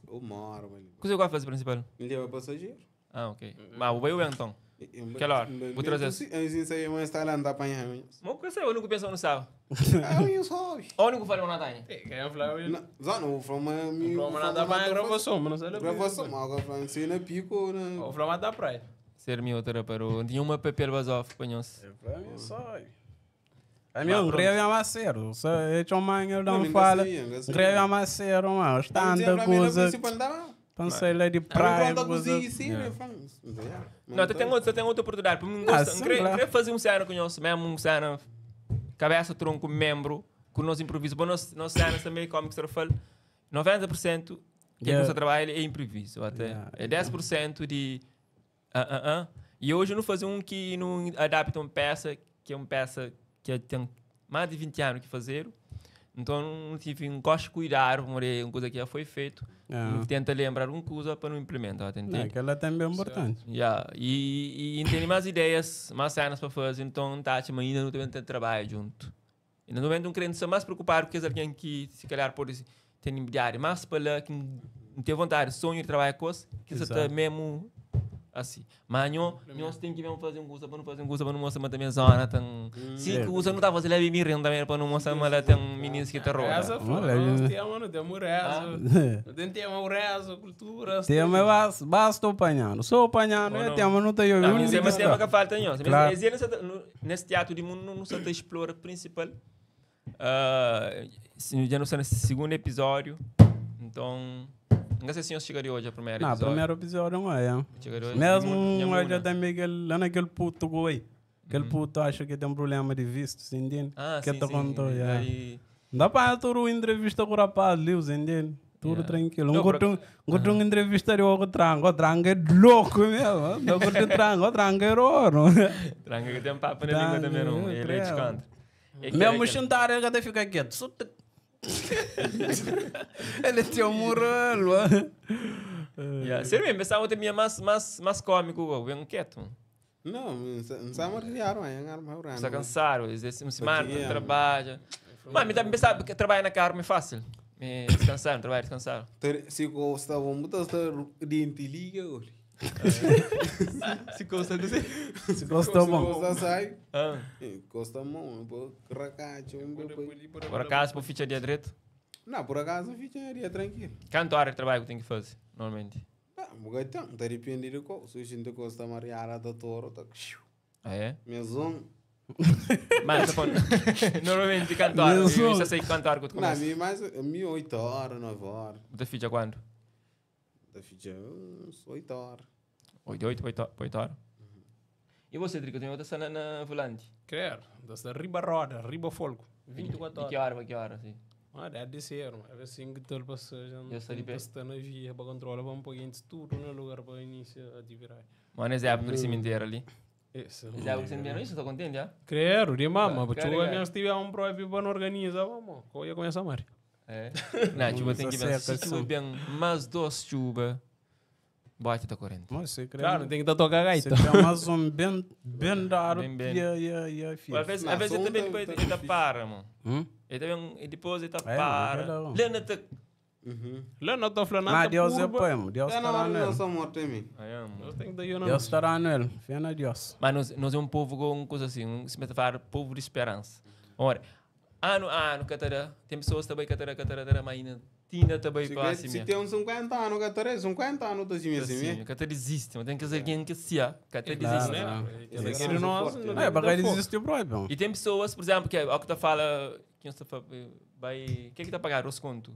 uma hora, mano. O que você gosta de fazer principal? Leva passageiro. Ah, ok. Mas o veio então. Que hora? Vou trazer. Eu sei, mas está lá andar apanhar. Mas o que você é o único que pensou no sábado? Ah, eu sou. O único que falou na Tânia. Quem falou? Não, só não, foi uma. O Flamengo da praia gravação, mas não sei lá. Gravação, mas agora foi cena pico, né? O Flamengo da praia. Ser meu outra parou. Tinha uma papel basof, panhos. Pra mim só. A minha um greve é maceiro. Só eu te mãe eu não Não, fala. ninguém sabia, ninguém Greve é maceiro, mano. Tanta coisa. Pensei lá de praia. Coisa. Não, tem outra, tem outra oportunidade. Porque Ah, gosto, sim, queria, claro. queria fazer um cena com nós, mesmo um cena cabeça, tronco, membro, com nós improviso. Bom, nós, nós cenas também, como que se fala, 90% que Yeah. yeah. nosso trabalho é improviso. Até. Yeah, É 10% de. Ah, ah, ah. E hoje eu não fazer um que não adapta uma peça, que é uma peça que tem mais de 20 anos que fazer. Então não tive um gosto de cuidar, uma coisa que já foi feito. Yeah. Não tenta lembrar uma coisa para não implementar, Não, entende? aquela também é importante. Yeah. E tem mais ideias, mais cenas para fazer, então tá, mas ainda não tem trabalho junto. E no momento um crente está mais preocupado porque é alguém que se calhar pode ter diário, mais para lá que não tem vontade, sonho de trabalhar com que você está Exato. mesmo assim. Mas nós, nós tem que mesmo fazer um curso para não fazer um curso para não mostrar mas também zona tão. Se que usa não tá fazendo leve me renda também para não mostrar mas lá tem meninos que tá roda. Essa foi. Olha, Nós né? temos, não temos rezo. Não temos rezo, cultura. Tema é basta, basta apanhar. Só apanhar, não é não. tema, não tem Não, eu. mas é mas tema que falta nós. Claro. Mas esse nesse teatro de mundo não se explora principal. Ah, se- já não sei nesse segundo episódio. Então, não sei se nós chegaria hoje ao primeiro Não, episódio. primeiro episódio não é. Chegaria hoje. Mesmo Minha um muna. olha também aquele, lá naquele puto goi. Aquele puto acha que tem um problema de visto, você entende? Ah, que sim, te sim. contou, yeah. Aí, Dá para tudo entrevista com o rapaz ali, você entende? Tudo Yeah. tranquilo. Não, Um por curto um curto um entrevista de outro trango, o trango é louco mesmo. Não curto trango, o trango é ouro. tranca que tem um papo na língua também, não. Tranca, Ele é creio. desconto. É que- Mesmo é que- juntar, ele até fica quieto. Só te- Ele tinha um mural. Yeah. Sério mesmo, pensava que tinha mais, mais, mais cômico, bem quieto. Não, não sabe marcar, mas é um Está cansado, esse um semana Yeah. trabalha. Mas me também pensava que trabalhar na carne é fácil. Me descansar, trabalhar descansar. Se gosta, vamos botar dente liga, olha. Se gosta, você. Se gostou, Se bom. gosta, sai. Ah. Gosta muito, pô, racacho, um bebê. Por acaso, para ficha dia direito? Não, por acaso, ficaria tranquilo. Quanto hora de trabalho que tem que fazer, normalmente? Ah, bugatão, tá depende de qual. Se a gente gosta de mariar, da toro, tá. Ah, é? Mesmo. Mas, tá falando- normalmente, quanto hora? Mesmo. Eu já sei quanto hora que tu Não, começa. mi mais, mi 8 horas, 9 horas. Você ficha quando? Da ficha, uns 8 horas. 8, 8, 8, 8 horas. E você, Drico, tem outra cena na volante? Quero. Dessa riba roda, riba folgo. 24 De que horas. hora para que hora, assim? Ah, deve ser, mano. É assim que tal passagem. Eu sei de pé. Está na via para controlar para um pouquinho de tudo no lugar para iniciar a atividade. Mano, essa época de cemitério ali. Isso. Essa época de cemitério, isso, estou contente, já? Quero, de mama. Porque Cara, eu cara. estive um próprio para organizar, vamos. Qual ia começar, Mari? É. Não, chuva tem que ver. Seca, Se chuva sim. bem, mais doce chuva, bate da corrente. Mas você crê? Claro, tem que estar tocar Se gaita. tem mais um bem, bem dado, Bem, bem. ia, ia, ia, filho. Às vezes, Não, às vezes só um também tá- depois tá ele difícil. para, mano. Hum? Ele também, e depois ele É, para. mas Lena te... Uhum. Lá não estou falando Ah, nada. Deus é poema. Deus É na estará hora de nele. nossa morte, mim. Ai, amo. Deus tem que dar eu não. Deus estará nele. Fé na Deus. Mas nós, nós é um povo com coisa assim, um, se mete a falar, povo de esperança. Ora, ano a ano, catará, tem pessoas também, catará, catará, catará, mas ainda tinha também Se, para que- assim se mesmo. tem uns 50 anos, que 50 anos, tá assim, assim, Assim, né? catará desiste, mas tem que ser alguém que se há, catará Claro, desiste. claro. Aquele que nós. Forte, não né? É, tem que porque dar ele fogo. existe próprio. E tem pessoas, por exemplo, que é o que tá fala, que tá fala, vai, o que é que tá pagando os contos?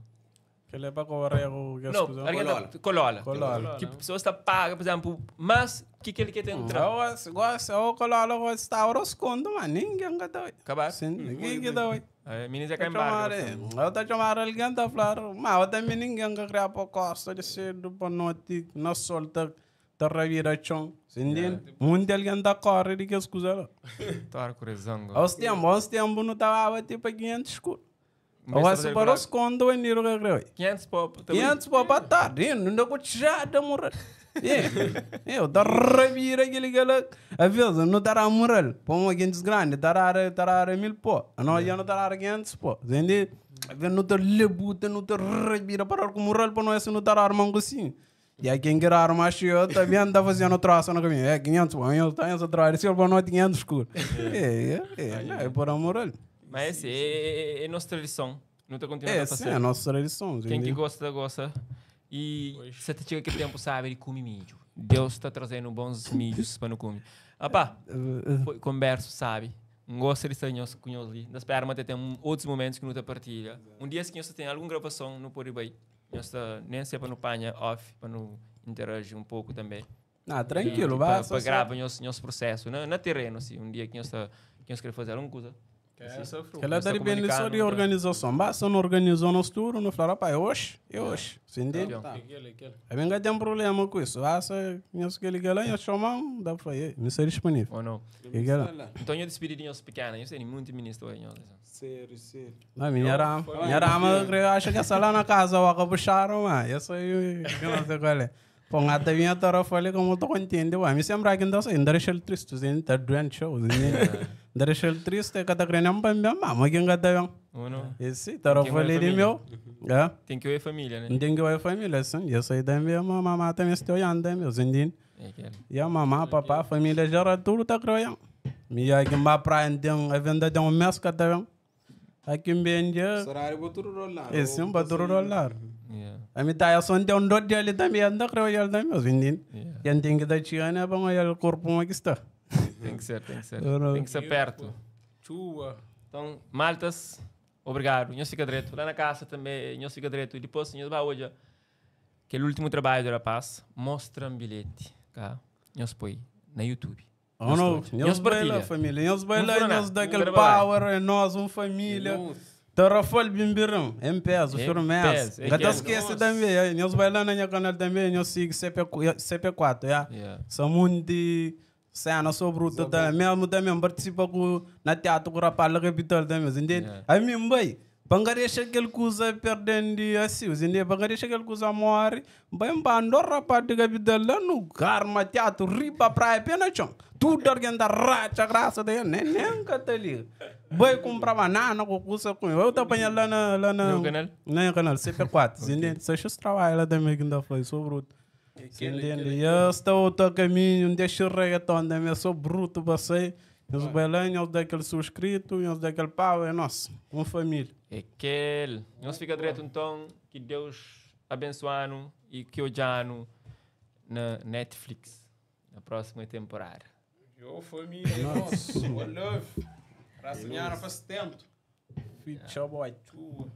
Que ele é para correr o que Não, escusa. alguém tá, colola. Colola. Que pessoas tá paga, por exemplo, mas o que que ele quer entrar? Eu gosto, eu coloco, eu está o escondo, mas ninguém que tá aí. Acabar? Sim, ninguém que tá aí. É, meninas já Eu caem embargo. Eu tô chamando alguém tá falando, mas eu também ninguém que cria por costa de cedo para noite, na solta, tá revira chão, entende? Muito alguém tá corre de que escusa lá. Tá correzando. Aos tempos, aos tempos não tava tipo 500 escudo. Eu acho para os contos em dinheiro que criou. 500 pop. também. 500 para tarde, não dá com já da morrer. É, eu ta rabira aquele que ela. A vezes não tá moral. Pô, um 500 grande, tarara, tarara mil pô. Não, já não tarara 500 pô. Entende? A vezes não tá lebuta, não tá rabira para com moral, pô, não é se não tarara mango assim. E aí quem quer armar cheio também anda fazendo troço no caminho. É 500, pô, eu tenho essa troça, se eu não é 500 escuro. É, é por a moral. Mas esse é nossa tradição. Não está continuando É, a fazer. sim, é a nossa tradição. Quem que gosta, gosta. E se te chega que tempo sabe de come milho. Deus está trazendo bons milhos para não comer. Apá, foi converso, sabe? Não gosto de estar com nós ali. Na espera, mas tem outros momentos que não te partilha. Um dia que nós tem alguma gravação no pode bem. Nós tá nem sempre no panha off para não interagir um pouco também. Ah, tranquilo, vai. vai. Para gravar nosso nosso processo na, na terreno assim. Um dia que nós tá que nós queremos fazer alguma coisa. Essa fruta. Ela Nós tá depende só comunicando, de tá? organização. Basta não organizou nosso turno, não falar, rapaz, é hoje, é hoje. Você entende? Tá. Aquele, aquele. A mim tem um problema com isso. Basta, eu que ligar lá, eu chamar, dá para ir. Me ser disponível. Ou não? Que lá? Então eu despedi de nós pequena, eu sei muito ministro aí, nós. Sério, sério. Não, minha rama, eu acho que essa lá na casa, eu acabo puxaram, mas eu sou eu, eu não sei qual é. Pô, ngata vinha tara falei como eu tô contente, ué, me sembra que então assim, deixa ele triste, assim, tá doente show, assim, deixa ele triste, cada crente é um bem, mas quem gata bem. Ou não? Esse, tara Tem que ver falei de família. meu, é. Tem que ver família, né? Não tem que ver família, assim, eu sei também, a mamãe também estou olhando também, assim, É aquele. E a mamãe, papá, família geral, tudo tá criando. Me aí que vai pra tem a venda de um mês que tá bem. Aqui em Benja, Horário botou rolar. esse um batur rolar. Yeah. A mim tá só tem um dote ali também, anda criando também, assim, Yeah. E tem que dar chiana para olhar o corpo como é que está. Tem que ser, tem que ser. Eu não- Tem que ser perto. Chuva. Então, maltas, obrigado. Nós fica direito. Lá na casa também, nós fica direito. E depois, nós vai hoje. Aquele último trabalho do rapaz, mostra um bilhete, tá? Nós põe na YouTube. Oh, não, Nós nós baila, partilha. família, nós Não baila, fala nós nada. dá aquele Não trabalha. power, é nós, uma família. Tarrafal Bimbirão, em peso, Em firmeza. peso, é Já que te é. esquece também, nós bailando no canal também, nós siga CP4, já. Yeah. São muito cena sobre o também, mesmo também participa com, na teatro com o rapaz lá capital também, entende? Yeah. A mim, bem, para deixa aquele coisa perdendo assim, entende? Para deixa aquele coisa morre, bem, bando rapaz de capital lá no karma teatro, riba praia, pena chão. Tudo alguém da racha, graça de nem nem tá ali. Vai comprar banana com coisa com eu tô apanhando lá na lá na No canal? No canal CP4, entende? Só os trabalhos lá também que ainda foi sou bruto. Entende? E eu estou a caminho, não deixo o reggaeton também, eu sou bruto, passei. Os bailanhos, daquele subscrito, os daquele pau, é nosso, uma família. É aquele. Nós fica direito então, que Deus abençoe e que olhando na Netflix na próxima temporada. Yo, família, nossa. One love. Raça faz tempo. Tchau, boy. Chuva.